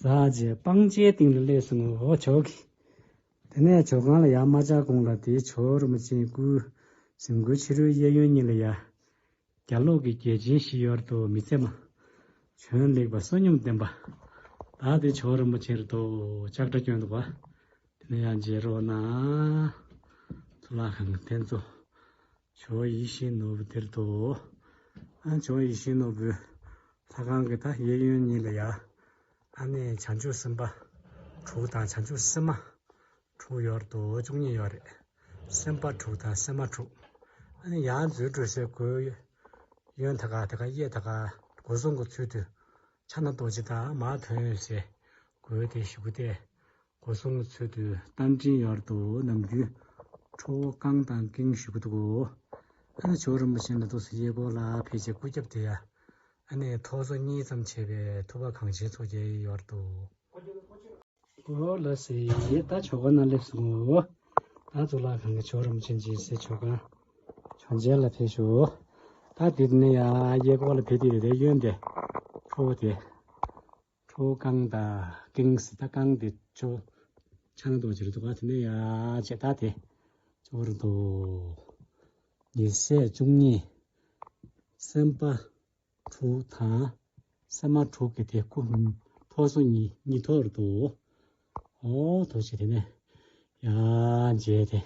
འཛེགས་བྱས་སྤང་ལྕེའི་སྟེང་ལ་སླེབས་སོང་ངོ་ཇོ་གི། དེ་ནས་ཇོ་ཁང་ལ་ཡར་མ་བཅར་གོང་ལ་དེ་ཇོ་རིན་པོ་ཆེའི་སྐུ་གཟིམ་སྒོའི་ཕྱི་རོལ་གཡས་གཡོན་གཉིས་ལ་ཡ། རྒྱ་ལོག་གི་རྒྱལ་ཆེན་བཞི་ཡོད་དོ། མི་ཚེ་མ། བྱོན་ལེགས་པ་བསོད་སྙོམས་ལྡན་པ། ད་དེ་ཇོ་རིན་པོ་ཆེ་རེད་དོ། ལྕགས་སྒྲ་སྐྱོན་འདུག་པ། དེ་ནས་ཡང་མཇལ་རོགས་གནང་། གཙུག་ལག་ཁང་གི་རྟེན་གཙོ། ཇོ་ཡིད་བཞིན་ནོར་བུ་དེ་རེད་དོ། ཨ་ཇོ་ཡིད་བཞིན་ནོར་བུའི་ལྷ་ཁང་གི་ད་གཡས་གཡོན་གཉིས་ལ་ཡ། ཨ་ནི་བྱང་ཆུབ་སེམས་དཔའ་དྲུག་དང་བྱང་ཆུབ་སེམས་མ་དྲུག་ཡོད་དོ། བཅུ་གཉིས་ཡོད་རེད། སེམས་དཔའ་དྲུག་དང་སེམས་མ་དྲུག་ཨ་ནི་ཡར་འཛུལ་འགྲོ་སའི་སྒོའི་གཡོན་ད་ག་ད་ག་གཡས་ད་ག་སྒོ་སྲུང་གི་ཚུལ་དུ་ཕྱག་ན་རྡོ་རྗེ་དང་མར་ཐོན་ཡོད་སའི་སྒོའི་དེ་གཞུག་གུ་དེ། སྒོ་སྲུང་གི་ཚུལ་དུ་རྟ་མགྲིན་ཡོད་དོ། ནམ་རྒྱུན་ཁྲོ་བོ་རྐང་དང་ཀིང་ཞུ་གི་འདུག་གོ། ཨ་ནི་ཇོ་རིན་པོ་ཆེ་ལ་འདུག་སེ་གཡས་སྐོར་ལ་ཕེབས་བྱས་སྐུ་རྒྱབ་དེ་ཡ། ཨ་ནི་ཐོག་སོ་གཉིས་ཙམ་བྱས་པའི་ཐུབ་པ་གངས་ཅན་མཚོ་རྒྱལ་ཡོད་དོ། ཨོ་ལགས་སེ། ད་ཇོ་ཁང་ནང་སླེབས་སོང་ངོ་། ད་གཙུག་ལག་ཁང་གི་ཇོ་རིན་པོ་ཆེ་མཇལ་སའི་ཇོ་ཁང་། ཇོ་མཇལ་ལ་ཕེབས་ཤོག་ད་དེ་ནས་ཡ་གཡས་སྐོར་ལ་ཕེབས་དུས་དེ་གཡོན་དེ་ཁྲོ་བོ་དེ། ཁྲོ་བོ་རྐང་དང་ཀིང་ཟེར། ད་རྐང་དེ་ཇོ་ཕྱག་ན་རྡོ་རྗེ་རེད་འདུག་ག་དེ་ནས་ཡ་བྱས་ད་དེ་ཇོ་རེད་འདུག་ཉི་ཟེར་བཅུ་གཉིས། སེམས་དཔའ་དྲུག་དང་སེམས་མ་དྲུག་གི་དེ་སྐུ་ཐོག་སོ་གཉིས་གཉིས་ཐོག་རེད་འདུག་ཨོ་ཐུགས་རྗེ་ཆེ། དེ་ནས་ཡ་མཇལ་ཏེ།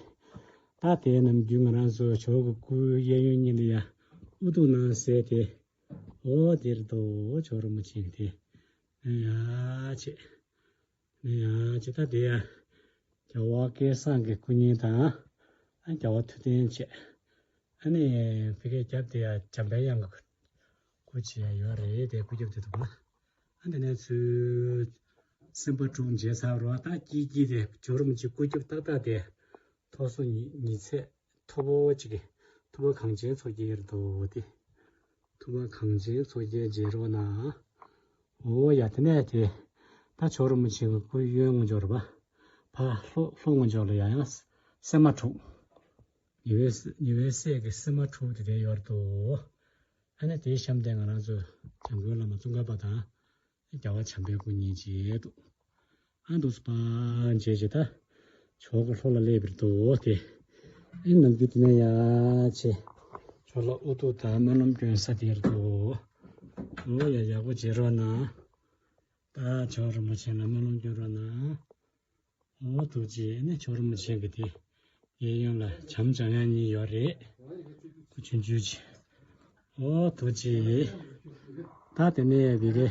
ད་དེ་ནམ་རྒྱུན་ང་རང་ཚོ་ཇོ་གི་སྐུ་གཡས་གཡོན་གཉིས་ལ་ཡ་དབུ་གདུགས་ནང་གསལ་ཏེ། ཨོ་དེ་རེད་འདུག་ཇོ་རིན་པོ་ཆེ་གི་དེ། ཡ་བྱས། ཡ་ཇི་ལྟར་དེ་ཡང་རྒྱལ་བ་སྐལ་བཟང་གི་སྐུ་བརྙན་དང་། ཨ་རྒྱལ་བ་ཐུབ་བསྟན་བཅས། ཨ་ནི་ཕ་གིའི་རྒྱབ་དེ་ཡང་འཇམ་དཔལ་དབྱངས་ཀྱི་སྐུ་བཅས་ཡང་ཡོད་རེད་དེ། སྐུ་རྒྱབ་དེ་འདུག་པ། ཨ་དེ་ནས་ཚུར་སེམས་དཔའ་དྲུག་མཇལ་ཚར་རོ། ད་དཀྱིལ་དཀྱིལ་དེ་ཇོ་རིན་པོ་ཆེ་སྐུ་རྒྱབ་ཏག་ཏག་དེ་ཐོག་སོ་ཉི་ཉི་ཚེ་མཐུ་བོ་གཅིག་གི་ཐུབ་པ་གངས་ཅན་མཚོ་རྒྱལ་རེད་འདུག་སྟེ། ཐུབ་པ་གངས་ཅན་མཚོ་རྒྱལ་མཇལ་རོགས་གནང་། འོ་ཡ་དེ་ནས་དེ། ད་ཇོ་རིན་པོ་ཆེ་གི་སྐུ་གཡོན་ངོས་འཇོག་རེད་པ། ཕ་ལྷོ་ལྷོ་ངོས་འཇོག་ལ་ཡང་ཡང་སེམས་མ་དྲུག་ཉེ་བའི་ཉེ་བའི་སྲས་ཀྱི་སེམས་མ་དྲུག་དེ་དེ་ཡོད་འདུག་ཨ་ནི་དེའི་གཤམ་དེ་ང་རང་ཚོ་འཇམ་མགོན་བླ་མ་ཙོང་ཁ་པ་དང་། རྒྱལ་བ་བྱམས་པའི་སྐུ་བརྙན་བཅས་འདུག་ཨ་འདུག་སེ་ཕར་མཇལ་བྱས་ད། ཇོ་གི་ལྷོ་ལ་སླེབས་པ་རེད་འདུག་སྟེ། ཨེ་ནམ་རྒྱུན་དེ་ནས་ཡ་བྱས། ཇོ་ལ་དབུ་གདུགས་དང་སྨོན་ལམ་སྐྱོན་ས་དེ་རེད་འདུག་འོ་ཡ་ཡག་པོ་མཇལ་རོགས་གནང་། ད་ཇོ་རིན་པོ་ཆེ་ལ་སྨོན་ལམ་སྐྱོན་རོགས་གནང་། འོ་ཐུགས་རྗེ་ཆེ། ཨེ་ནས་ཇོ་རིན་པོ་ཆེ་གི་དེ། གཡས་གཡོན་ལ་བྱམས་འཇམ་དབྱངས་གཉིས་ཡོད་རེད། སྐུ་ཆུང་ཆུང་ཅིག་འོ་ཐུགས་རྗེ་ཆེ། ད་དེ་ནས་ཡ་བི་གེ།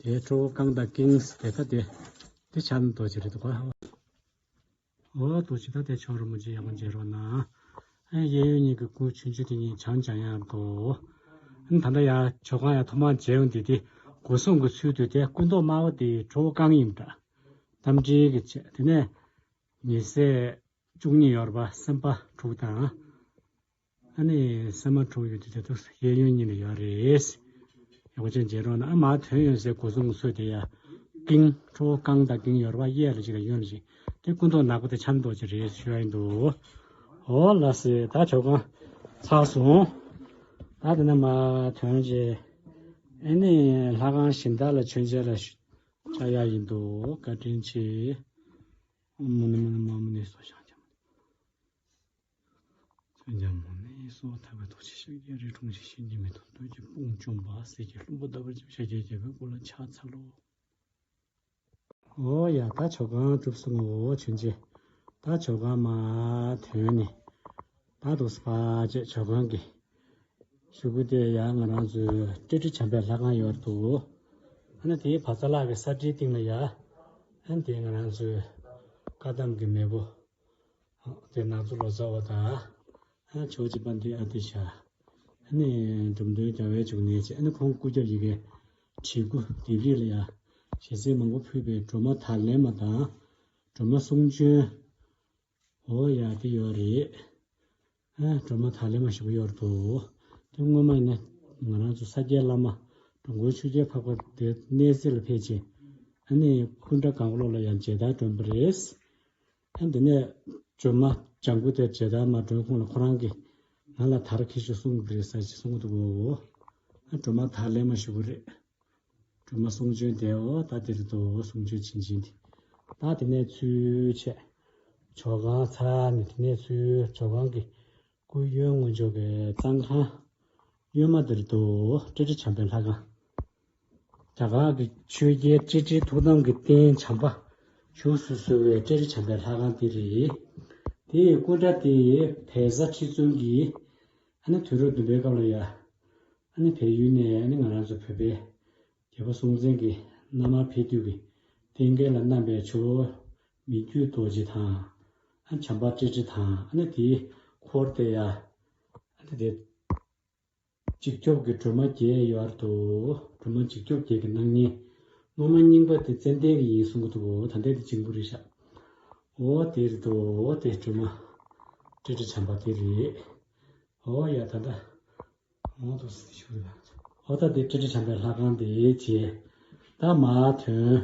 དེ་ཁྲོ་བོ་རྐང་དང་ཀིང་དེ་ད་དེ། དེ་ཕྱག་ན་རྡོ་རྗེ་རེད་འདུག་ག་འོ་ཐུགས་རྗེ་ཆེ། ད་དེ་ཇོ་རིན་པོ་ཆེ་ཡག་པོ་མཇལ་རོགས་གནང་། ཨེ་གཡས་གཡོན་གཉིས་ཀྱི་སྐུ་ཆུང་ཆུང་དེ་གཉིས་བྱམས་འཇམ་དབྱངས་འདུག་ཨེ་ད་ལྟ་ཡ་ཇོ་ཁང་ཡ་ཐོག་མར་མཇལ་ཡོང་དེ་དེ་སྒོ་སྲུང་གི་ཚུལ་དུ་དེ་སྐུ་མདོག་དམར་པོ་དེ་ཁྲོ་བོ་རྐང་ཡིན་པ་འདྲ། རྟ་མགྲིན་གྱི་བྱས། དེ་ནས་ཉི་ཟེར་བཅུ་གཉིས་ཡོད་རེད་པ། སེམས་དཔའ་དྲུག་དང་། ཨ་ནི་སེམས་མ་དྲུག་ཡོད་དུས་དེ་ཚོ་གཡས་གཡོན་གཉིས་ལ་ཡོད་རེད། ཡག་པོ་ཅན་མཇལ་རོགས་གནང་། ཨ་མར་ཐོན་ཡོང་སའི་སྒོ་སྲུང་ཚོས་དེ་ཡ། ཀིང་ཁྲོ་བོ་རྐང་དང་ཀིང་ཡོད་རེད་པ། གཡས་ལ་གཅིག་དང་གཡོན་ལ་གཅིག་དེ་སྐུ་མདོག་ནག་པོ་དེ་ཕྱག་ན་རྡོ་རྗེ་རེད་ཞུ་ཡ་ཡིན་འདུག་འོ་ལགས་སེ། ད་ཇོ་ཁང་ཚར་སོང་། ད་དེ་ནས་མར་ཐོན་རྗེས། ཨ་ནི་ལྷ་ཁང་གཞན་དག་ལ་མཆོད་མཇལ་ལ་བཅར་ཡ་ཡིན་འདུག་བཀའ་དྲིན་ཆེ། ཨོཾ་མུ་ནེ་མུ་ནེ་མ་མུ་ནེ་སོགས་ཞལ་འཇམ། མཚན་བྱང་མུ་ནེ་སོགས་ཐར་པའི་ཐུགས་རྗེ་ཤཱཀྱའི་རིགས་འཁྲུངས་ཤིང་། གཤིན་རྗེ་མི་མཐུན་གདོན་གྱི་དཔུང་བཅོམ་པ། སྲས་ཀྱི་ལྷུན་པོ་ཟླ་བར་བརྗིད་པ། ཤཱཀྱའི་རྒྱལ་པོའི་སྐུ་ལ་ཕྱག་འཚལ་ལོ། འོ་ཡ། ད་ཇོ་ཁང་གྲུབ་སོང་ངོ་། མཆོད་མཇལ། ད་ཇོ་ཁང་མར་ཐོན་ནས། ད་འདུག་སེ་ཕར་བྱས་ཇོ་ཁང་གི་གཞུག་གུ་དེ་ཡ་ང་རང་ཚོའི་ཏྲི་ཏྲི་བྱམས་པའི་ལྷ་ཁང་ཡོད་འདུག་ཨ་ནི་དེའི་བ་ཚ་ལག་གི་ས་ཁྲིའི་སྟེང་ལ་ཡ། ཨ་ནི་དེ་ང་རང་ཚོའི་བཀའ་གདམས་ཀྱི་མེས་པོ། དེ་ནང་ཚོ་ལོ་ཙཱ་བ་དང་། ཨ་ཇོ་བོ་རྗེ་དཔལ་ལྡན་ཨ་ཏི་ཤ། ཨ་ནི་འབྲོམ་སྟོན་རྒྱལ་བའི་འབྱུང་གནས་བཅས། ཨ་ནི་ཁོང་སྐུ་རྒྱབ་ཡ་གི་བྲིས་སྐུ་ལྡེབས་རིས་ལ་ཡ། ཞལ་གཟིགས་མང་པོ་ཕུལ་བའི་སྒྲོལ་མ་དར་ལེན་མ་དང་། སྒྲོལ་མ་གསུང་བྱོན། འོ་ཡ་དེ་ཡོད་རེད། ཨ་སྒྲོལ་མ་དར་ལེན་མ་ཞེ་པོ་ཡོད་འདུག་དེ་སྔོན་མ་ཡིན་ན་ང་རང་ཚོ་ས་སྐྱའི་བླ་མ་འགྲོ་མགོན་ཆོས་རྒྱལ་འཕགས་པ་དེ་གནས་གཟིགས་ལ་ཕེབས་རྗེས། ཨ་ནི་སྐུ་འདྲ་གང་བློ་ལ་ཡང་མཇལ་དར་སྒྲོན་པ་རེད། ཨ་འདི་ནས་སྒྲོལ་མ་ལྗང་གུ་དེ་རྗེ་བདག་མ་སྒྲོལ་ཁོང་ལ་ཁོ་རང་གིས་ང་ལ་དར་ཁྱེར་ཤོག་གསུང་གི་རེད་ཟེར་ཅིག་གསུང་གི་འདུག་གོ། ཨ་སྒྲོལ་མ་དར་ལེན་མ་ཞུ་གི་རེད། སྒྲོལ་མ་གསུང་བྱོན་དེའོ་ད་དེ་རེད་དོ། གསུང་བྱོན་བྱིན་ཅན་དེ། ད་དེ་ནས་ཚུར་བྱས། ཇོ་ཁང་ཚར་ནས་དེ་ནས་ཚུར་ཇོ་ཁང་གི་སྐུ་གཡོན་ངོས་ཕྱོགས་ཀྱི་གཙང་ཁང་། གཡོན་མ་དེར་དུ་ཏྲི་ཏྲི་བྱམས་པའི་ལྷ་ཁང་། རྒྱ་གར་གྱི་ཆོས་རྒྱལ་ཏྲི་ཏྲིའི་ཐུགས་དམ་གྱི་རྟེན་བྱམས་པ་བཞུགས་སུ་གསོལ་བའི་ཏྲི་ཏྲི་བྱམས་པའི་ལྷ་ཁང་དེ་རེད། དེའི་སྐུ་འདྲ་དེ་བལ་བཟའ་ཁྲི་བཙུན་གྱིས་ཨ་ནི་དུས་རབས་བདུན་པའི་སྐབས་ལ་ཡ། ཨ་ནི་བལ་ཡུལ་ནས་ཨ་ནི་ང་རང་ཚོ་བོད་པའི་རྒྱལ་པོ་སྲོང་བཙན་གྱི་མནའ་མར་ཕེབས་དུས་ཀྱི་རྟེན་སྐལ་ལ་བསྣམས་པའི་ཇོ་བོ་མི་བསྐྱོད་རྡོ་རྗེ་དང་། ཨ་བྱམས་པ་ཏྲི་ཏྲི་དང་། ཨ་ནི་དེའི་འཁོར་དེ་ཡ། ཨ་ནི་དེ་འཇིགས་སྐྱོབ་ཀྱི་སྒྲོལ་མ་བརྒྱད་ཡོད་དོ། སྒྲོལ་མ་འཇིགས་སྐྱོབ་བརྒྱད་ཀྱི་སྣང་བརྙན། སྔོན་མ་རྙིང་པ་དེ་ཙན་དན་གྱི་ཡིན་གསུང་གི་འདུག་གོ། ད་ལྟའི་དེ་འཇིགས་པོ་རེད་ཤག་འོ་དེ་རེད་དོ། འོ་དེ་སྒྲོལ་མ་ཏྲི་ཏྲི་བྱམས་པ་དེ་རེད། འོ་ཡ་ད་ལྟ། འོ་དོ་སི་ཤུ་རེད། འོ་ད་དེ་ཏྲི་ཏྲི་བྱམས་པའི་ལྷ་ཁང་དེ་བྱས། ད་མར་ཐོན།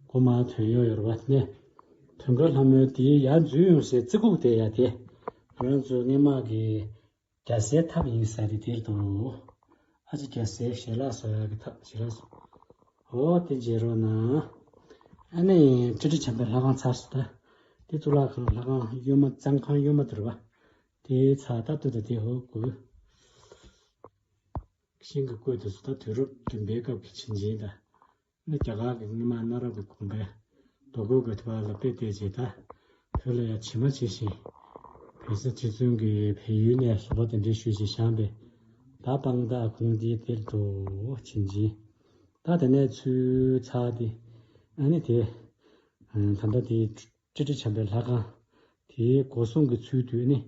སྒོ་མར་ཐོན་ཡོད་ཡོད་རེད་པ། དེ་ནས་དོན་དགའ་ལྷ་མོའི་དེའི་ཡར་འཛུལ་ཡོང་སའི་རྩེ་ཁུག་དེ་ཡ་དེ། ང་རང་ཚོ་སྔས་མ་གི་རྒྱལ་སའི་ཐབ་ཡིན་ས་རེད་དེར་དུ། ཨ་ཅེ་རྒྱལ་སའི་ཞལ་ལག་བཟོ་ཡག་གི་ཐབ་ཞལ་ལག་བཟོ། འོ་དེ་མཇལ་རོགས་གནང་། ཨ་ནི་ཏྲི་ཏྲི་བྱམས་པའི་ལྷ་ཁང་ཚར་སོང་ད། དེ་གཙུག་ལག་ཁང་ལྷ་ཁང་གཡོན་མ་གཙང་ཁང་གཡོན་མ་དེ་རེད་པ། དེ་ཚར་ད་ལྟོས་ད་དེ་འོ་དགོས། ཤིང་གི་བཀོད་དེ་ཚོ་ད་དུས་རབས་བདུན་པའི་སྐབས་ཀྱི་བྱིན་ཅན་དང་། ནི་རྒྱ་གར་གྱི་སྔོན་མ་གནའ་རབས་ཀྱི་དགོན་པའི་རྡོ་བརྐོས་ཀྱི་ཐོག་ལ་དཔེ་བལྟས་རྗེས་ད། བོད་ལ་ཡང་ཇི་མ་ཇི་བཞིན། བལ་བཟའ་ཁྲི་བཙུན་གྱིས་བལ་ཡུལ་ནས་བཟོ་པ་དེ་འདྲའི་ཞུས་ཤིང་བཞེངས་པའི། ད་དཔང་རྟགས་ཁུངས་འདི་དེར་དུ་བྱིན་ཅན། ད་དེ་ནས་ཚུར་ཚར་ཏེ། ཨ་ནི་དེ། ད་ལྟ་དེ་ཏྲི་ཏྲི་བྱམས་པའི་ལྷ་ཁང་། དེའི་སྒོ་སྲུང་གི་ཚུལ་དུ་ཨ་ནི།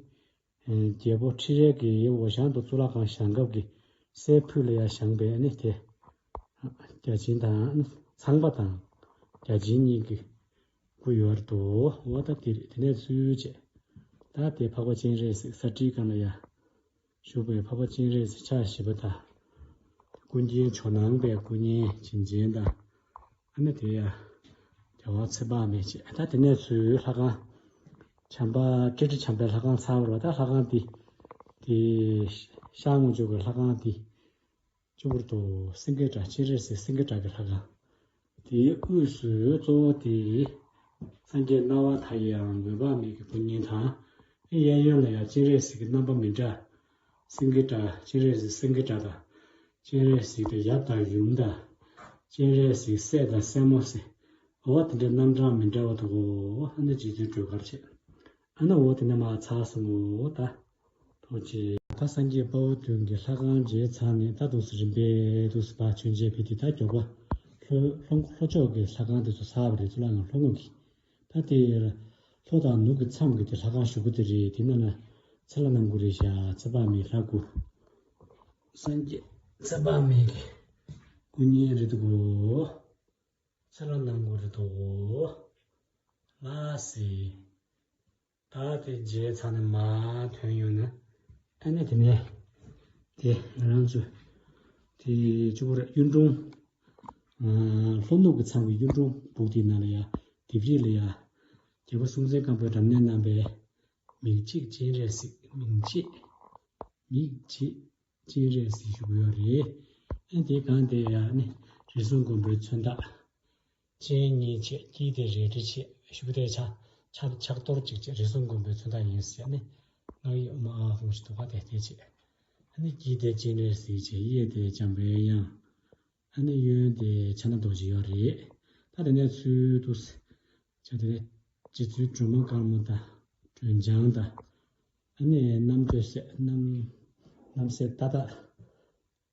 རྒྱལ་པོ་ཁྲི་རལ་གྱིས་འོ་ཞང་དུ་གཙུག་ལག་ཁང་བཞེངས་སྐབས་ཀྱི་སྲས་ཕུད་ལ་ཡང་བཞེངས་པའི་ཨ་ནི་དེ། བརྒྱ་བྱིན་དང་ཚངས་པ་དང་བརྒྱ་བྱིན་གཉིས་ཀྱི་སྐུ་ཡོད་དོ། འོ་ད་དེ་རེད། དེ་ནས་ཚུར་བྱས། ད་དེ་འཕགས་པ་སྤྱན་རས་གཟིགས་ས་ཁྲིའི་སྒང་ལ་ཡ། བཞུགས་པའི་འཕགས་པ་སྤྱན་རས་གཟིགས་ཕྱག་བཞི་པ་དང་། ཀུན་མཁྱེན་ཇོ་ནང་པའི་སྐུ་བརྙན་བྱིན་ཅན་དང་། ཨ་ནི་དེ་ཡ། རྒྱལ་བ་ཚེ་དཔག་མེད་བྱས། ད་དེ་ནས་ཚུར་ལྷ་ཁང་། བྱམས་པ་ཏྲི་ཏྲི་བྱམས་པའི་ལྷ་ཁང་ཚར་བ་རེད་པ། ད་ལྷ་ཁང་འདི། དེ། ཤར་ངོས་ཕྱོགས་ཀྱི་ལྷ་ཁང་འདི། གཙོ་བོར་དུ་སེང་གེ་སྒྲ་སྤྱན་རས་གཟིགས་སེང་གེ་སྒྲ་གི་ལྷ་ཁང་། དེའི་དབུས་སུ་གཙོ་བོ་དེ། སངས་རྒྱས་སྣང་བ་མཐའ་ཡས་འོད་དཔག་མེད་ཀྱི་སྐུ་བརྙན་དང་། གཡས་གཡོན་ལ་ཡང་སྤྱན་རས་གཟིགས་ཀྱི་རྣམ་པ་མི་འདྲ། སེང་གེ་སྒྲ་སྤྱན་རས་གཟིགས་སེང་གེ་སྒྲ་དང་། སྤྱན་རས་གཟིགས་དེ་ཡབ་དང་ཡུམ་དང་། སྤྱན་རས་གཟིགས་སྲས་དང་སྲས་མོ་ཟེར། འོ་དེ་འདྲའི་རྣམ་གྲངས་མི་འདྲ་བ་འདུག་གོ། ཨ་ནི་རྗེ་བཙུན་སྒྲོལ་དཀར་བྱས། ཨ་ནི་འོ་དེ་ནས་མར་ཚར་སོང་ངོ་ད། ཐུགས་རྗེ། ད་སངས་རྒྱས་དཔའ་བོ་བདུན་གྱི་ལྷ་ཁང་མཇལ་ཚར་ནས་ད་འདུག་སེ་རིམ་པས་འདུག་སེ་ཕར་མཆོད་མཇལ་ཕེབས་དུས་ད་མགྱོགས་པ་ལྷོ་ལྷོ་ལྷོ་ཕྱོགས་ཀྱི་ལྷ་ཁང་དེ་ཚོ་ཚར་བ་རེད། གཙུག་ལག་ཁང་ལྷོ་ངོས་ཀྱི། ད་དེ་ལྷོ་དང་ནུབ་ཀྱི་མཚམས་ཀྱི་དེ་ལྷ་ཁང་གཞུག་གུ་དེ་རེད། དེ་ནང་ན་ཚེ་ལྷ་རྣམ་དགུ་རེད་ཤག་ཚེ་དཔག་མེད་ལྷ་དགུ། སངས་རྒྱས་ཚེ་དཔག་མེད་ཀྱི་སྐུ་བརྙན་རེད་འདུག་གོ། ཚེ་ལྷ་རྣམ་དགུ་རེད་འདུག་གོ། ལགས་སེ། ད་དེ་མཇལ་ཚར་ནས་མར་ཐོན་ཡོང་ན། ཨ་ནི་དེ་ནས། དེ་ང་རང་ཚོ། དེ་གཅིག་པུ་རེད། གཡུང་དྲུང་། ཨ། ལྷོ་ནུབ་ཀྱི་མཚམས་ཀྱི་གཡུང་དྲུང་སྦུག་དེའི་ནང་ལ་ཡ། ལྡེབས་རིས་ལ་ཡ། རྒྱལ་པོ་སྲོང་བཙན་སྒམ་པོས་རབ་གནས་གནང་བའི། མིག་འབྱེད་སྤྱན་རས་གཟིགས། མིག་འབྱེད། མིག་འབྱེད་སྤྱན་རས་གཟིགས་བཞུགས་ཡོད་རེད། ཨ་དེའི་སྒང་དེ་ཡ་ནི་རིགས་གསུམ་མགོན་པོའི་མཚོན་རྟགས། སྤྱན་གཉིས་བྱས། དཀྱིལ་དེ་རལ་གྲི་བྱས། གཞུག་གུ་དེ་ཕྱག་ཕྱག་ཕྱག་རྡོར་གཅིག་བྱས། རིགས་གསུམ་མགོན་པོའི་མཚོན་རྟགས་ཡིན་ཟེར་ནས། སྔགས་ཡིག་ཨོཾ་ཨཱཿཧཱུྃ་ཞེས་འདུག་ག་དེ་དེ་བྱས། ཨ་ནི་དཀྱིལ་དེ་སྤྱན་རས་གཟིགས་བྱས། གཡས་དེ་འཇམ་པའི་དབྱངས། ཨ་ནི་གཡོན་དེ་ཕྱག་ན་རྡོ་རྗེ་ཡོད་རེད། ད་དེ་ནས་ཚུར་དུ། བྱས་དེ་རྗེ་བཙུན་སྒྲོལ་མ་དཀར་མོ་དང་། སྒྲོལ་ལྗང་དང་། ཨ་ནི་རྣམ་ཐོས་སྲས། རྣམ་རྣམ་སྲས་ཏག་ཏག་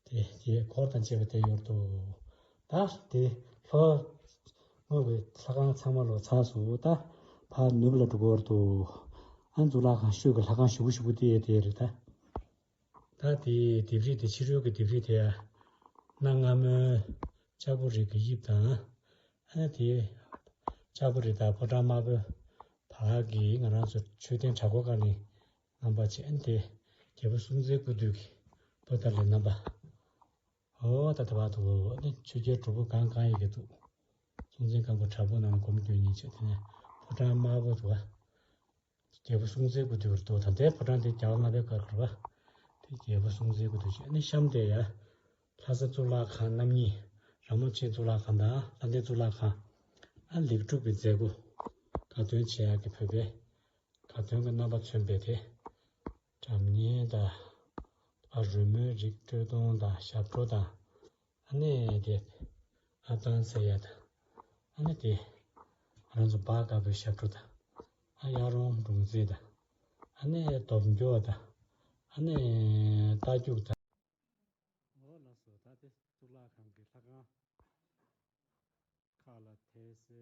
དེ་དེ་འཁོར་དང་བཅས་པ་དེ་ཡོད་དོ། ད་དེ་ལྷོ་ངོས་ཀྱི་ལྷ་ཁང་ཚང་མ་ལོ་ཚར་སོང་། ད་ཕར་ནུབ་ལ་འགྲོ་གི་ཡོད་དོ། ཨ་གཙུག་ལག་ཁང་ཤོད་ཀྱི་ལྷ་ཁང་གཞུག་གུ་གཞུག་གུ་དེ་དེ་རེད་ད། ད་དེའི་ལྡེབས་རིས་དེ་ཕྱི་རོལ་གྱི་ལྡེབས་རིས་དེ་ཡ། གནའ་སྔ་མོའི་ལྕགས་པོ་རི་གི་དབྱིབས་དང་། ཨ་ནི་དེའི་ལྕགས་པོ་རི་དང་ཕོ་བྲང་དམར་པོའི་བར་གྱི་ང་རང་ཚོ་མཆོད་རྟེན་བྲག་སྒོ་ཀ་ལིང་རྣམ་པ་བྱས། ཨ་ནི་དེ་རྒྱལ་པོ་སྲོང་བཙན་སྐུ་དུས་ཀྱི་པོ་ཏཱ་ལའི་རྣམ་པ། འོ་ད་ལྟ་བར་དུ་ཨ་ནི་ཆོས་རྒྱལ་དྲུག་པོ་གང་གང་ཡིན་གྱི་འདུག་སྲོང་བཙན་སྒམ་པོ་དྲག་པོ་ནང་ལ་སྒོམ་སྐྱོན་ཉིན་བྱས། དེ་ནས་ཕོ་བྲང་དམར་པོ་འདུག་ག་རྒྱལ་པོ་སྲོང་བཙན་སྐུ་དུས་རེད་འདུག་ད་ལྟའི་ཕོ་བྲང་དེ་རྒྱལ་བ་ལྔ་པའི་སྐབས་རེད་པ། དེ་རྒྱལ་པོ་སྲོང་བཙན་སྐུ་དུས་ཆེ། ཨ་ནི་གཤམ་དེ་ཡ། ལྷ་ས་གཙུག་ལག་ཁང་རྣམ་གཉིས། ར་མོ་ཆེ་གཙུག་ལག་ཁང་དང་ལྷ་ལྡན་གཙུག་ལག་ཁང་། ཨ་ལེགས་གྲུབ་ཀྱི་མཛད་སྒོ། དགའ་སྟོན་བྱེད་ཡག་གི་བོད་པའི་དགའ་སྟོན་གྱི་རྣམ་པ་མཚོན་པའི་དེ། སྒྲ་སྙན་དང་། ཨ་རོལ་མོའི་རིགས་དཀྲོལ་གཏོང་དང་ཞབས་བྲོ་དང་། ཨ་ནི་དེ། ཨ་ཏང་ཟེར་ཡ་དང་། ཨ་ནི་དེ། ང་རང་ཚོ་སྦ་དཀར་པོའི་ཞབས་བྲོ་དང་། ཨ་གཡག་རོང་འབྲོང་རྩེད་དང་། ཨ་ནི་སྟོབས་འབྱོར་དང་། ཨ་ནི་རྟ་རྒྱུག་དང་། འོ་ལགས་སོ། ད་དེ་གཙུག་ལག་ཁང་གི་ལྷ་ཁང་ཁག་ལ་དེ་སེ།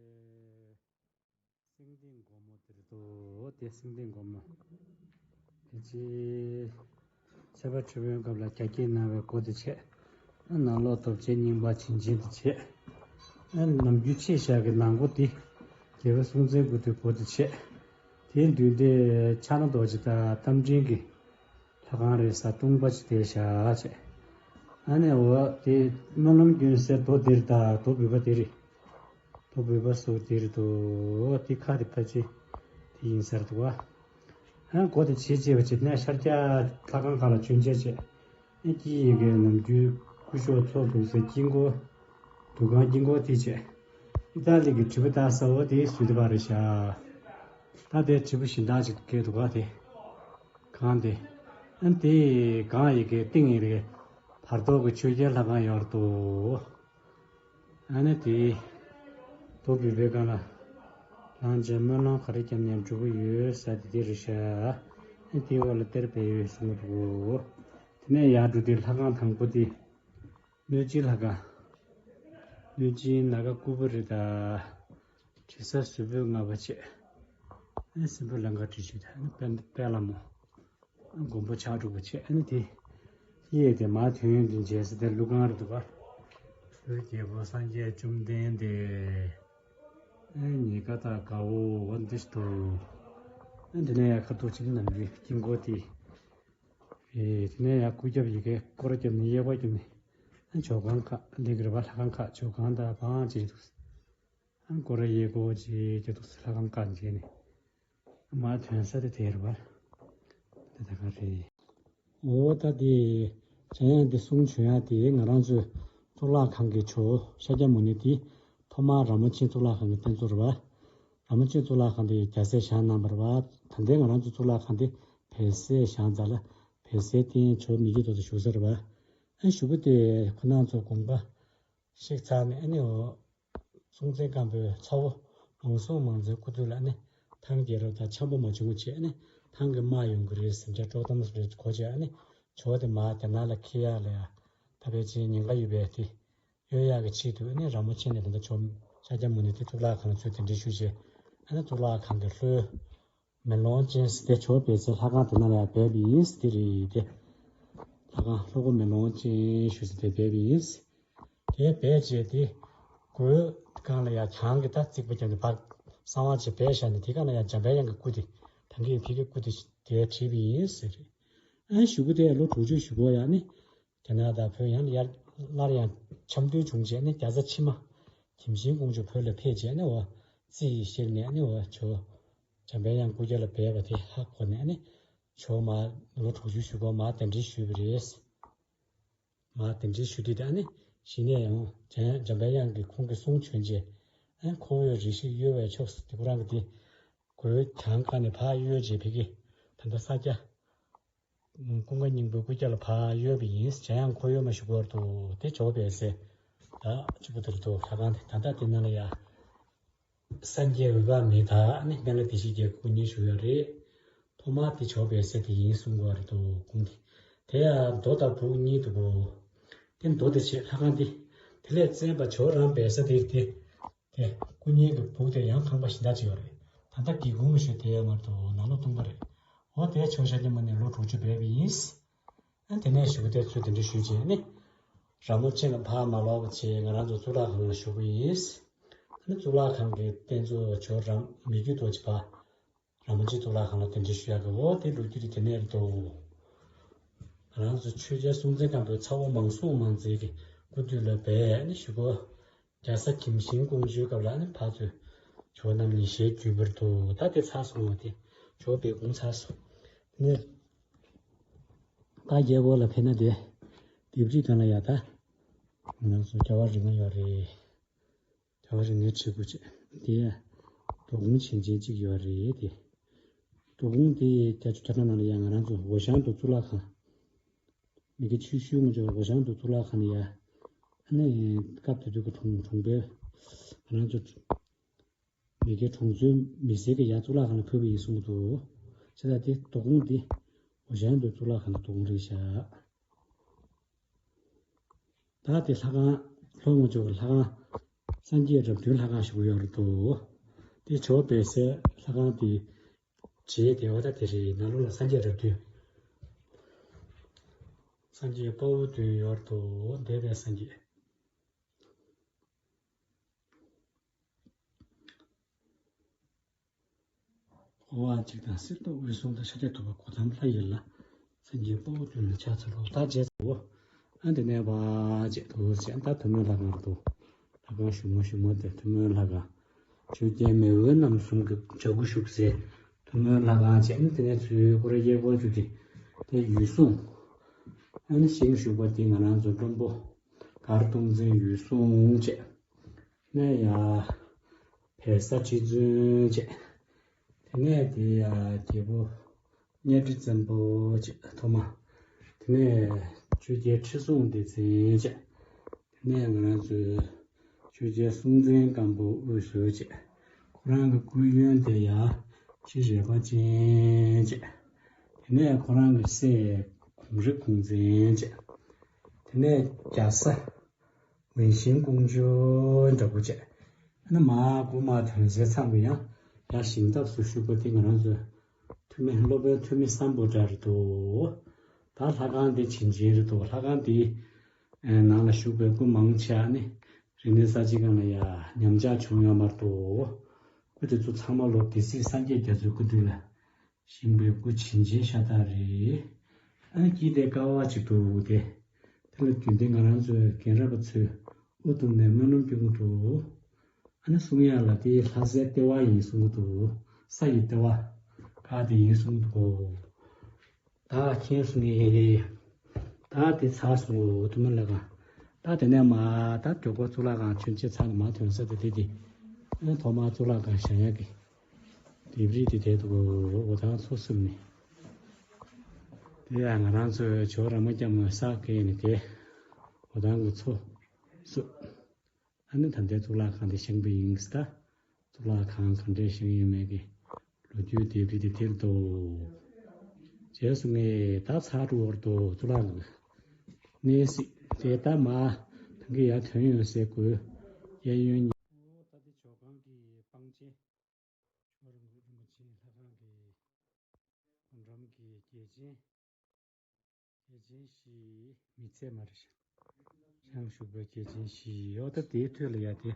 སེང་ལྡེང་སྒོ་མོ་དེ་རེད་དོ། དེ་སེང་ལྡེང་སྒོ་མོ། དེ་ཅི། ཚལ་པ་ཁྲི་སྲོང་སྐབས་ལ་རྒྱ་བསྐྱེད་གནང་བའི་སྒོ་དེ་བྱས། ཨ་ནང་ལོགས་རྡོ་རྗེ་སྙིང་པ་བྱིན་ཅན་དེ་བྱས། ཨ་ནམ་རྒྱུན་ཆེ་བཞག་གི་ནང་སྒོ་དེ། རྒྱལ་པོ་སྲོང་བཙན་སྐུ་དུས་སྒོ་དེ་བྱས། དེའི་མདུན་དེ་ཕྱག་ན་རྡོ་རྗེ་དང་རྟ་མགྲིན་གྱི་ལྷ་ཁང་རེད་ས་སྟོང་པ་ཅིག་དེར་བཞག་བྱས། ཨ་ནི་འོ་དེ་སྨོན་ལམ་རྒྱུན་སའི་རྡོ་དེ་རེད་ད། རྡོ་འབུར་པ་དེ་རེད། རྡོ་འབུར་པ་སོགས་དེ་རེད་དོ། དེ་ཁ་དེ་ཕལ་ཆེར་དེ་ཡིན་ས་རེད་འདུག་བ། ཨ་སྒོ་དེ་ཕྱེ་བྱས་པ་བྱས་ནས་ཤར་རྒྱག་ལྷ་ཁང་ཁག་ལ་བྱོན་བྱས་བྱས། ཨ་དཀྱིལ་ཡི་གེ་ནམ་རྒྱུན་སྐུ་གཞོགས་ཚོགས་འདུ་སའི་དཀྱིལ་འཁོར། འདུ་ཁང་དཀྱིལ་འཁོར་དེ་བྱས། ཨི་ཏཱ་ལི་གི་དྲིལ་བུ་བཏགས་ས་འོ་དེ་བཟོས་བསྡད་པ་རེད་ཤག་ད་དེ་དྲིལ་བུ་གཞན་དག་ཅིག་བཀལ་འདུག་ག་དེ། གང་དེ། ཨ་དེ་གང་ཡི་གེ་སྟེང་ཡི་གེ་བར་ཐོག་གི་ཆོས་རྒྱལ་ལྷ་ཁང་ཡོད་དོ། ཨ་ནི་དེ། རྡོ་འབུར་པའི་སྒང་ལ། ལངས་བྱས་སྨོན་ལམ་ག་རེ་བརྒྱབ་ནས་འགྲུབ་ཀྱི་ཡོད་ཟེར་དེ་དེ་རེད་ཤག་ཨ་དེའི་འོག་ལ་གཏེར་སྦས་ཡོད་གསུང་གི་འདུག་དེ་ནས་ཡར་འགྲོ་དུས་ལྷ་ཁང་དང་པོ་དེ། གནོད་སྦྱིན་ལྷ་ཁང་། གནོད་སྦྱིན་ནཱ་ག་ཀུ་པུ་རི་ཏ། དྲི་ཟ་གཟུགས་པོ་ལྔ་པ་བྱས། ཨེ་སྲིན་པོ་ལང་ཀ་དྲི་ཆུ་དང་ཨེ་དཔལ་དཔལ་ལྷ་མོ། ཨེ་མགོན་པོ་ཕྱག་དྲུག་པ་བྱས་ཨེ་ནི་དེ། གཡས་དེ་མར་ཐོན་དུས་བྱས་ས་དེ་ཀླུ་ཁང་རེད་འདུག་ག་ཀླུའི་རྒྱལ་པོ་སངས་རྒྱས་བཅོམ་ལྡན་འདས། ཨེ་ཉེ་དགའ་དང་དགའ་བོ་འོ་འདི་འདུག་ཨེ་འདི་ནས་ཡར་ཁ་ཐུག་ཅིག་ནམ་རྒྱུན་དཀྱིལ་འཁོར་དེ། ཨེ་དེ་ནས་ཡར་སྐུ་རྒྱབ་ཡི་གེ་སྐོར་ར་བརྒྱབ་ནས་གཡས་སྐོར་བརྒྱབ་ནས། ཨ་ཇོ་ཁང་ཁག་ལེགས་རེད་པ། ལྷ་ཁང་ཁག་ཇོ་ཁང་དང་བང་བྱས་འདུག་ཨ་སྐོར་ར་གཡས་སྐོར་བྱས་ཀྱི་འདུག་ལྷ་ཁང་ཁག་མཇལ་ནས། མར་ཐོན་ས་དེ་དེ་རེད་པ། དེ་ད་ག་རེད། འོ་ད་དེ། འཇམ་དབྱངས་དེ་གསུང་བྱོན་ཡག་དེ་ང་རང་ཚོའི་གཙུག་ལག་ཁང་གི་ཇོ་བོ་ཤཱཀྱ་མུ་ནེ་དེ། ཐོག་མར་ར་མོ་ཆེ་གཙུག་ལག་ཁང་གི་རྟེན་གཙོ་རེད་པ། ར་མོ་ཆེ་གཙུག་ལག་ཁང་དེ་རྒྱལ་སྲས་བཞེངས་གནང་བ་རེད་པ། ད་ལྟའི་ང་རང་ཚོའི་གཙུག་ལག་ཁང་དེ་བལ་སྲས་བཞེངས་ཚར་ལ། བལ་སྲས་རྟེན་ཇོ་བོ་མི་བསྐྱོད་རྡོ་རྗེ་བཞུགས་ས་རེད་པ། ཨ་བཞུགས་སྒོ་དེ་ཁོ་རང་ཚོ་དགོངས་པ་བཞེས་ཚར་ནས་ཨ་ནི་འོ། སྲོང་བཙན་སྒམ་པོའི་ཚ་བོ་མང་སྲོང་མང་བཙན་སྐུ་དུས་ལ་ཨ་ནི་ཐང་རྒྱལ་རབས་དང་འཆམ་པོ་མ་བྱུང་བ་བྱས་ཨ་ནི་ཐང་གི་དམག་ཡོང་གི་རེད་ཟེར་འདྲ་དཀྲོག་གཏམ་རེ་གོ་བྱས་ཨ་ནི་ཇོ་བོ་དེ་མར་རྒྱ་ནག་ལ་འཁྱེར་ཡག་ལ་ཡ་ད་ཕལ་ཆེར་ཉེན་ཁ་ཡོད་པས་དེ། གཡོལ་ཡག་གི་ཆེད་དུ་ཨ་ནི་ར་མོ་ཆེ་ནས་ད་ལྟ་ཇོ་ཤཱཀྱ་མུ་ནེ་དེ་གཙུག་ལག་ཁང་ཚུར་གདན་འདྲེན་ཞུས་བྱས་ཨ་ནི་གཙུག་ལག་ཁང་གི་ལྷོའི་མེ་ལོང་ཅན་ཟེར་དེ་ཇོ་བོ་སྦས་སའི་ལྷ་ཁང་དེ་ནང་ལ་ཡང་སྦས་པ་ཡིན་ཟེར་དེ་རེད་དེ། ལྷ་ཁང་ལྷོ་སྒོ་མེ་ལོང་ཅན་ཞུ་ཟེར་དེ་སྦས་པ་ཡིན། དེ་སྦས་རྗེས་དེ་སྒོའི་སྒང་ལ་ཡང་གྱང་གི་ད་རྩིག་པ་བརྒྱབ་ནས་ཕར་གསང་བ་བྱས་སྦས་བཞག་ནས་དེ་སྒང་ལ་ཡང་འཇམ་པའི་དབྱངས་ཀྱི་སྐུ་དེ་ད་གིན་ཕ་གིའི་སྐུ་དེ་དེ་བྲིས་པ་ཡིན་ཟེར། ཨ་ནི་གཞུག་གུ་དེ་ལོ་དྲུག་ཅུ་གཞུག་གུ་ཡང་ནི། རྒྱ་ནག་དང་བོད་ཡང་ཡར་སླར་ཡང་འཆམ་མཐུན་བྱུང་རྗེས་ནི་རྒྱ་བཟའ་ཕྱི་མ་གིམ་ཤིང་ཀོང་ཇོ་བོད་ལ་ཕེབས་རྗེས་ནི་འོ་རྩིས་བཤེར་ནས་ནི་འོ་ཇོ་བོ་འཇམ་པའི་དབྱངས་སྐུ་རྒྱབ་ལ་སྦས་པ་དེ་ཧ་གོ་ནས་ནི་ཇོ་བོ་མར་ལོ་དྲུག་ཅུ་བཞུགས་སྒོ་མར་གདན་འདྲེན་ཞུས་པ་རེད། མར་གདན་འདྲེན་ཞུ་དུས་ད་ནི་གཞི་ནས་ཡང་འཇམ་འཇམ་པའི་དབྱངས་ཀྱིས་ཁོང་གི་གསུང་བྱོན་རྗེས་ཨ་ཁོ་བོས་རེ་ཞིག་གཡོལ་བའི་ཕྱོགས་སུ་དེ་ཁོ་རང་གི་དེ་སྒོའི་གྱང་སྒང་ནས་ཕར་གཡོལ་རྗེས་ཕ་གི་ད་ལྟ་ས་སྐྱ། ཀུན་དགའ་སྙིང་པོའི་སྐུ་རྒྱབ་ལ་ཕར་གཡོལ་བ་ཡིན། འཇམ་དབྱངས་ཁོར་ཡུག་མ་ཞུ་གོ་ར་འདུག་དེ་ཇོ་བོ་སྦས་སའི་ད་གཅིག་པུ་དེ་རེད་འདུག་ལྷ་ཁང་དེ་ད་ལྟ་དེ་ནང་ལ་ཡ། སངས་རྒྱས་འོད་དཔག་མེད་དང་ནི་སྨན་བླ་བདེ་གཤེགས་ཀྱི་སྐུ་བརྙན་བཞུགས་ཡོད་རེད། ཐོག་མར་དེ་ཇོ་བོ་སྦས་ས་དེ་ཡིན་གསུང་གི་ཡོད་རེད་འདུག་གུང་དེ། དེ་ཡང་རྡོ་དང་སྦུག་གཉིས་འདུག་གོ། དེ་རྡོ་དེ་བྱས་ལྷ་ཁང་དེ། དེ་ལས་བཙན་པ་ཇོ་བོ་རང་སྦས་ས་དེ་རེད་དེ། དེ་སྐུ་བརྙན་གྱི་སྦུག་དེ་ཡང་ཁང་པ་གཞན་དག་ཅིག་ཡོད་རེད། ད་ལྟ་སྒེའུ་ཁུང་ཞིག་དེ་ཡང་མ་གཏོགས་ནང་ལོགས་སྟོང་པ་རེད། འོ་དེ་ཇོ་བོ་ཤཱཀྱ་མུ་ནེ་ལོ་དྲུག་ཅུ་སྦས་པ་ཡིན། ཨ་དེ་ནས་གཞུག་གུ་དེ་ཚུར་གདན་འདྲེན་ཞུས་རྗེས་ནི། ར་མོ་ཆེ་ལ་ཕར་མ་ལོག་པ་བྱས་ང་རང་ཚོ་གཙུག་ལག་ཁང་ལ་བཞུགས་པ་ཡིན། ཨ་ནི་གཙུག་ལག་ཁང་གི་རྟེན་གཙོ་ཇོ་བོ་རང་མི་བསྐྱོད་རྡོ་རྗེ་ཕར། ར་མོ་ཆེ་གཙུག་ལག་ཁང་ལ་གདན་འདྲེན་ཞུ་ཡག་གི་འོ་དེ་ལོ་རྒྱུས་དེ་དེ་ནས་རེད་དོ། ང་རང་ཚོ་ཆོས་རྒྱལ་སྲོང་བཙན་སྒམ་པོའི་ཚ་བོ་མང་སྲོང་མང་བཙན་གྱི་སྐུ་དུས་ལ་སྦས་ནི་ཞུ་གོ། རྒྱ་བཟའ་གིམ་ཤིང་ཀོང་ཇོའི་སྐབས་ལ་ནི་ཕར་ཚུར་ཇོ་བོ་རྣམ་གཉིས་ཞལ་བརྒྱུད་པར་འདུག་ད་དེ་ཚར་སོང་བ་དེ་ ཞོགས་པའི་དགོང་ཚར་སོང་། དེ་ནས་ད་རྒྱལ་པོ་ལ་ཕེབས་ན་དེ། ལྡེབས་རིས་སྒང་ལ་ཡ་ད། ང་ཚོ་རྒྱལ་བ་རིགས་ལྔ་ཡོད་རེད། རྒྱལ་བ་རིགས་ལྔའི་ཁྲི་གུ་བྱས། དེ་ཡ། དོ་དགོང་བྱིན་ཅན་གཅིག་ཡོད་རེད་དེ། དོ་དགོང་དེ་བརྒྱད་ཅུ་གྱ་གྲངས་ནང་ལ་ཡ་ང་རང་ཚོ་འོ་ཞང་དུ་གཙུག་ལག་ཁང་། མི་དགེ་ཆོས་ཞུ་ངོ་ཅོག་འོ་ཞང་དུ་གཙུག་ལག་ཁང་ལ་ཡ། ཨ་ནི། སྐབས་དེ་དུས་ཀྱི་གྲོང་གྲོང་པའི། ང་རང་ཚོ། མི་དགེ་གྲོང་ཚོའི་མི་སེར་གྱིས་ཡར་གཙུག་ལག་ཁང་ལ་ཕེབས་པ་ཡིན་གསུང་གི་འདུག་བྱས་ཙང་དེ་དོ་དགོང་འདི། འོ་ཞང་དུ་གཙུག་ལག་ཁང་དུ་དོ་དགོང་རེད་ཤག་ད་དེ་ལྷ་ཁང་། ལྷོ་ངོས་ཕྱོགས་ཀྱི་ལྷ་ཁང་། སངས་རྒྱས་རབས་བདུན་ལྷ་ཁང་ཞིག་ཡོད་རེད་འདུག་དེ་ཇོ་བོ་སྦས་སའི་ལྷ་ཁང་དེ། རྗེས་དེ་བ་ད་དེ་རེད། ནང་ལོགས་ལ་སངས་རྒྱས་རབས་བདུན། སངས་རྒྱས་དཔའ་བོ་བདུན་ཡོད་རེད་འདུག་འདས་པའི་སངས་རྒྱས། འཁོར་བ་འཇིག་དང་གསེར་མདོག་དབུས་གསུང་དང་། ཤཱཀྱ་ཐུབ་པ་གོའུ་ཏམ་ལྷ་ཡི་ལྷ། སངས་རྒྱས་དཔའ་བོ་བདུན་ལ་ཕྱག་འཚལ་ལོ། ད་རྗེས་སུ། ཨ་འདི་ནས་བ་ཅེས་དུ་ཟེར། ད་ཐུན་མོང་ལྷ་ཁང་དུ། ལྷ་ཁང་ཞུ་མོ་ཞུ་མོ་དེ་ཐུན་མོང་ལྷ་ཁང་། ཆོས་རྒྱལ་མེས་དབོན་རྣམ་གསུམ་གྱི་བྱ་སྐུ་བཞུགས་སའི་ཐུན་མོང་ལྷ་ཁང་བྱས། ཨ་ནི་དེ་ནས་ཚུར་སྐོར་ར་གཡས་སྐོར་བཅུག་སྟེ། དེ་ཡུལ་སྲུང་། ཨ་ནི་ཞིང་བཞུགས་པ་དེ་ང་རང་ཚོ་བློན་པོ་མགར་སྟོང་བཙན་ཡུལ་སྲུང་བྱས། ནས་ཡ། བལ་བཟའ་ཁྲི་བཙུན་བྱས། དེ་ནས་དེ་ཡ་རྒྱལ་པོ་གཉའ་ཁྲི་བཙན་པོ་བྱས་ཐོག་མ། དེ་ནས་ཆོས་རྒྱལ་ཁྲི་སྲོང་ལྡེ་བཙན་བྱས། དེ་ནས་ང་རང་ཚོའི་ཆོས་རྒྱལ་སྲོང་བཙན་སྒམ་པོ་དབུས་སུ་བྱས། ཁོ་རང་གི་སྐུའི་གཡོན་དེ་ཡ་ཁྲི་རལ་པ་ཅན་བྱས། དེ་ནས་ཁོ་རང་གི་སྲས་གོང་རི་གོང་བཙན་བྱས། དེ་ནས་རྒྱ་བཟའ། ཝུན་ཤིང་ཀོང་ཇོ་འདྲ་པོ་བྱས། ཨ་ནི་མ་སྐུ་མ་ཐོན་སའི་མཚམས་ཀྱི་ཡང་ཡང་ཞིང་ཐབས་སུ་བཞུགས་པ་དེ་ང་རང་ཚོའི་ཐུ་མི་སློབ་དཔོན་ཐུ་མི་སམ་བྷོ་ཊ་རེད་འདུག་ད་ལྷ་ཁང་དེ་བྱིན་ཅན་རེད་འདུག་ལྷ་ཁང་དེའི་ནང་ལ་བཞུགས་པའི་སྐུ་མང་ཆེ་བ་ནི་རིག་གནས་གསར་བརྗེ་སྒང་ལ་ཡ་ཉམས་ཆག་བྱུང་ཡོད་མ་རེད་འདུག་སྐུ་དེ་ཚོ་ཚང་མ་ལོ་སྡེ་སྲིད་སངས་རྒྱས་རྒྱ་མཚོའི་སྐུ་དུས་ལ། ཞིང་པའི་སྐུ་བྱིན་ཅན་ཤ་སྟག་རེད། ཨ་ནི་དཀྱིལ་དེ་ཀ་བ་གཅིག་འདུག་སྟེ། དེ་ལ་རྒྱུན་ལྡན་ང་རང་ཚོའི་རྒན་རབས་པ་ཚོས་དབུ་གཏུགས་ནས་སྨོན་ལམ་སྐྱོན་གྱི་འདུག་ཨ་ནི་གསུང་ཡག་ལ་དེ་ལྷ་སའི་ལྟེ་བ་ཡིན་གསུང་གི་འདུག་ས་ཡི་ལྟེ་བ། ཀ་དེ་ཡིན་གསུང་གི་འདུག་ད་མཁྱེན་སོང་ངས། ད་དེ་ཚར་སོང་ངོ་ཐུན་མོང་ལྷ་ཁང་། ད་དེ་ནས་མ་ད་མགྱོགས་པོ་གཙུག་ལག་ཁང་མཆོད་མཇལ་ཚར་ནས་མ་ཐོན་ས་དེ་དེ་དེ། ཨ་ཐོག་མར་གཙུག་ལག་ཁང་བཞེངས་ཡག་གི། ལྡེབས་རིས་དེ་དེ་འདུག་འོ་ཐང་ཚོ་གསུམ་ནི། དེ་ཡང་ང་རང་ཚོའི་ཇོ་ར་མ་སྐྱ་མོ་ས་སྐྱེས་ནི་དེ། འོ་ཐང་གི་ཚོ་གསུམ། ཨ་ནི་ད་ལྟའི་གཙུག་ལག་ཁང་དེ་བཞེངས་པ་ཡིན་ཟེར་ད། གཙུག་ལག་ཁང་ག་འདྲས་བཞེངས་ཡོད་མེད་ཀྱི་ལོ་རྒྱུས་དེ་བྲིས་ཏེ་དེར་འདུག་རྗེས་སུ་ངས་ད་ཚར་འགྲོ་བར་འདུག་གཙུག་ལག་གནས་སྲིད་དེ་ད་མ་ཐང་གི་ཡར་ཐོན་ཡོང་སའི་སྒོའི་གཡས་གཡོན་གཉིས། ད་དེ་ཇོ་ཁང་གི་སྤང་ཆེན། ཇོ་རིན་པོ་ཆེ་ལྷ་ཁང་གི་འགྲམ་གྱི་རྒྱལ་ཆེན། རྒྱལ་ཆེན་བཞི། མི་ཚད་མ་རེད། ཤང་བཞུགས་པའི་རྒྱལ་ཆེན་བཞི་ཡོད། ད་དེའི་ཐོད་ལ་ཡ་དེ་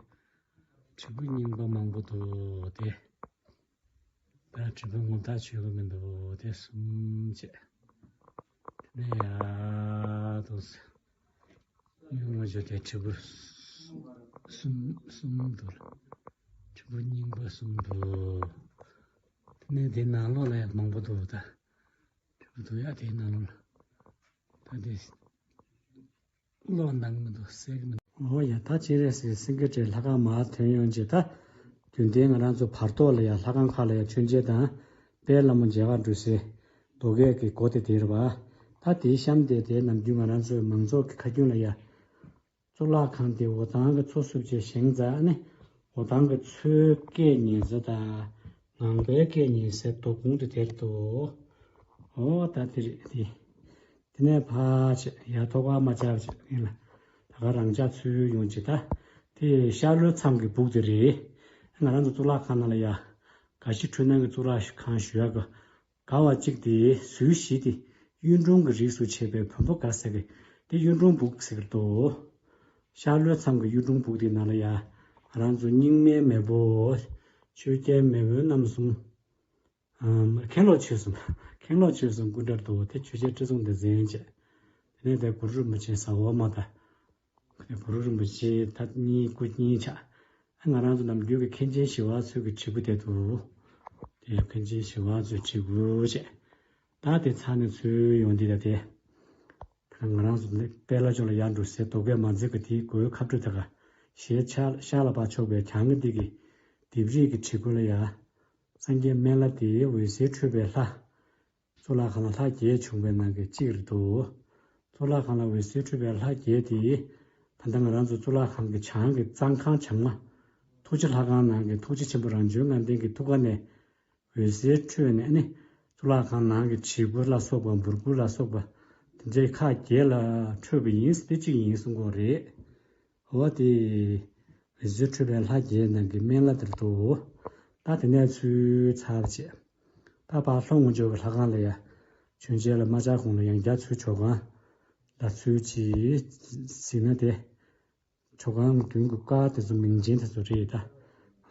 དྲིལ་བུ་རྙིང་པ་མང་པོ་འདུག་སྟེ། ད་དྲིལ་བུ་ངོ་རྟགས་ཆོད་ཀྱི་མི་འདུག་དེ་གསུམ་བྱས། དེ་ནས་ཡ་དུ་སྨྱུག་མ་བརྗོད་དེ་དྲིལ་བུ་གསུམ་གསུམ་འདུག་དྲིལ་བུ་རྙིང་པ་གསུམ་འདུག་དེ་ནས་དེ་ནང་ལོགས་ལ་ཡ་མང་པོ་འདུག་ད། དུ་ཡ་དེའི་ནང་ལོགས་ལ། ད་དེ་ཀློག་འདང་མི་འདུག་གསལ་གི་མི་འདུག་འོ་ཡ་ད་སྤྱན་རས་གཟིགས་སེང་གེ་སྒྲ་ལྷ་ཁང་མར་ཐོན་ཡོང་རྗེས་ད། རྒྱུན་ལྡན་ང་རང་ཚོ་བར་ཐོག་ལ་ཡ་ལྷ་ཁང་ཁག་ལ་ཡ་མཆོད་མཇལ་དང་དཔལ་ལྷ་མོ་མཇལ་ཁ་འགྲོ་སའི་རྡོ་སྐས་ཀྱི་སྒོ་དེ་དེ་རེད་པ། ད་དེའི་གཤམ་དེ་དེ་ནམ་རྒྱུན་ང་རང་ཚོའི་མང་ཚོགས་ཀྱི་ཁ་རྒྱུན་ལ་ཡ། གཙུག་ལག་ཁང་དེ་འོ་ཐང་གི་མཚོ་བསུབས་བྱས་བཞེངས་ཙང་ནི་འོ་ཐང་གི་མཚོའི་སྐད་ཉན་ས་དང་ངང་པའི་སྐད་ཉན་སའི་རྡོ་ཁུང་དེ་དེར་འདུག་འོ་ད་དེ་རེད་དེ། དེ་ནས་ཕར་བྱས་ཡར་ཐོག་ཁ་མ་ཆག་བྱས་ཡིན་ལ། ད་ག་རང་ཅག་ཚུར་ཡོང་བྱས་ད། དེ་ཤར་ལྷོའི་མཚམས་ཀྱི་སྦུག་དེ་རེད། ང་རང་ཚོ་གཙུག་ལག་ཁང་ནང་ལ་ཡ། དགའ་བཞི་འཁྲུལ་སྣང་གི་གཙུག་ལག་ཁང་ཞུ་ཡག་གི་དགའ་བ་གཅིག་དེ་ཟུར་བཞི་དེ་གཡུང་དྲུང་གི་རིགས་སུ་ཆད་པའི་བོན་པོ་དགའ་ས་གི་དེ་གཡུང་དྲུང་སྦུག་ཟེར་གི་འདུག་ཤར་ལྷོའི་མཚམས་ཀྱི་གཡུང་དྲུང་སྦུག་དེ་ནང་ལ་ཡ་ང་རང་ཚོ་རྙིང་མའི་མེས་པོ་ཆོས་རྒྱལ་མེས་དབོན་རྣམ་གསུམ། ཨམ། མཁན་སློབ་ཆོས་གསུམ། མཁན་སློབ་ཆོས་གསུམ་སྐུ་འདྲ་འདུག་དེ་ཆོས་རྒྱལ་ཁྲི་སྲོང་ལྡེ་བཙན་བྱས། དེ་ནས་དེ་གུ་རུ་རིན་པོ་ཆེ་ཟ་ཧོར་མ་དང་། དེ་གུ་རུ་རིན་པོ་ཆེ་ད་གཉིས་སྐུ་གཉིས་ཆགས། ང་རང་ཚོ་ནམ་རྒྱུན་གྱི་མཁན་ཆེན་ཞི་བ་འཚོ་གི་དྲིལ་བུ་དེ་འདུག་ལས་མཁན་ཆེན་ཞི་བ་འཚོས་བྲིས་སྐུར་བཅས། ད་དེ་ཚར་ནས་ཚུར་ཡོང་དུས་ད་དེ། ད་ང་རང་ཚོ་ནི་དཔལ་ལྷ་ལྕོག་ལ་ཡར་འགྲོ་སའི་རྡོ་སྐས་མ་འཛེགས་ཀྱི་དེའི་སྒོའི་ཁ་སྤྲོད་དེ་ག་ཞལ་ཕྱག་ལ་ཕར་ཕྱོགས་པའི་གྱང་གི་སྟེང་གི་ལྡེབས་རིས་ཀྱི་བྲིས་སྐུ་ལ་ཡ། སངས་རྒྱས་སྨན་བླ་དེ་འོད་ཟེར་འཕྲོས་པའི་ལྷ། གཙུག་ལག་ཁང་ལ་ལྷ་བརྒྱད་བྱུང་བའི་ནང་གི་གཅིག་རེད་འདུག་གཙུག་ལག་ཁང་ལ་འོད་ཟེར་འཕྲོས་པའི་ལྷ་བརྒྱད་དེ། ད་ལྟ་ང་རང་ཚོ་གཙུག་ལག་ཁང་གི་བྱང་གི་གཙང་ཁང་བྱང་མ། ཐུགས་རྗེ་ལྷ་ཁང་ནང་གི་ཐུགས་རྗེ་ཆེན་པོ་རང་བྱུང་ལྔ་ལྡན་གྱི་ཐུགས་ཀ་ནས། འོད་ཟེར་འཕྲོས་ནས་ནི། གཙུག་ལག་ཁང་ནང་གི་བྱིའུ་ལ་སོགས་པ་འབུར་སྐུ་ལ་སོགས་པ། དེ་འདྲའི་ཁག་བརྒྱད་ལ་འཕྲོས་པ་ཡིན་ཟེར་དེ་གཅིག་ཡིན་གསུང་གི་ཡོད་རེད། འོ་དེ། འོད་ཟེར་འཕྲོས་པའི་ལྷ་བརྒྱད་ནང་གི་སྨན་བླ་དེར་དུ། ད་དེ་ནས་ཚུར་ཚར་བྱས། ད་ཕར་ལྷོ་ངོས་ཕྱོགས་ཀྱི་ལྷ་ཁང་ལ་ཡ། ཆོས་རྒྱལ་ལ་རྨ་བྱ་ཁོང་ལ་ཡང་བརྒྱ་ཚུར་ཇོ་ཁང་ལ་ཚུར་ཅིག་གཟིགས་ན་དེ། ཇོ་ཁང་མདུན་གྱི་ཀ་དེ་ཚོ་མིང་ཅན་དེ་ཚོ་རེད་ད།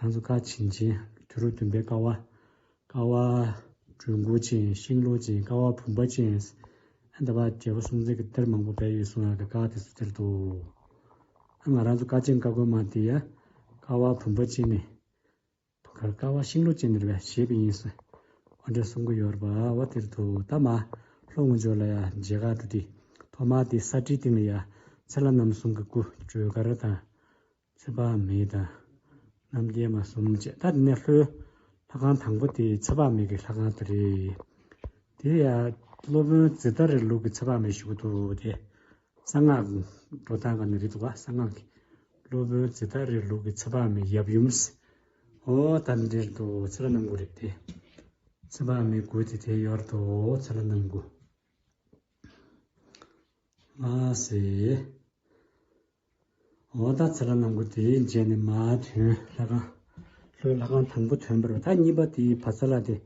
ང་ཚོ་ཀ་བྱིན་ཅན་དུས་རབས་བདུན་པའི་ཀ་བ། ཀ་བ་སྦྲུལ་མགོ་ཅན། ཤིང་ལོ་ཅན། ཀ་བ་བུམ་པ་ཅན། ཨ་ད་བ་རྒྱལ་པོ་སྲོང་བཙན་གྱི་གཏེར་མང་པོ་སྦས་ཡོད་གསུང་ཡག་གི་ཀ་དེ་ཚོ་དེར་འདུག་ཨ་ང་རང་ཚོ་ཀ་ཆེན་ཀ་རྒོད་མ་དེ་ཡ། ཀ་བ་བུམ་པ་ཅན་ནི། བུ་གར་ཀ་བ་ཤིང་ལོ་ཅན་ནི་རེད་པས་ཞེས་པའི་ཡིན་ཟེར། འོ་འདྲ་གསུང་གི་ཡོད་རེད་པ། འོ་དེར་འདུག་ད་མ་ལྷོ་ངོས་ཕྱོགས་ལ་ཡ་མཇལ་ཁ་འགྲོ་དུས། ཐོག་མ་དེ་ས་ཁྲིའི་སྟེང་ལ་ཡ། ཚེ་ལྷ་རྣམ་གསུམ་གྱི་སྐུ་སྒྲོལ་དཀར་དང་། ཚེ་དཔག་མེད་དང་། རྣམ་རྒྱལ་མ་གསུམ་བཅས། ད་དེ་ནས་ལྷོའི་ལྷ་ཁང་དང་པོ་དེ་ཚེ་དཔག་མེད་ཀྱི་ལྷ་ཁང་དེ་རེད། དེ་ཡང་སློབ་དཔོན་ཛེ་ཏ་རའི་ལུགས་ཀྱི་ཚེ་དཔག་མེད་ཞུ་གི་འདུག་དེ་གསང་སྔགས་འགྲོ་སྟངས་ཀ་ནས་རེད་འདུག་ག་གསང་སྔགས་ཀྱི་སློབ་དཔོན་ཛེ་ཏ་རའི་ལུགས་ཀྱི་ཚེ་དཔག་མེད་ཡབ་ཡུམ། འོ་ད་འདིར་འདུག་ཚེ་ལྷ་རྣམ་དགུ་རེད་དེ། ཚེ་དཔག་མེད་དགུ་དེ་དེ་ཡོད་རེད་འདུག་ཚེ་ལྷ་རྣམ་དགུ། ལགས་སེ། འོ་ད་ཚེ་ལྷ་རྣམ་དགུ་དེའི་རྗེས་ནས་མར་ཐོན་ལྷ་ཁང་། ལྷོའི་ལྷ་ཁང་དང་པོ་ཐོན་པ་རེད། ད་གཉིས་པ་དེའི་བར་ས་ལ་དེ་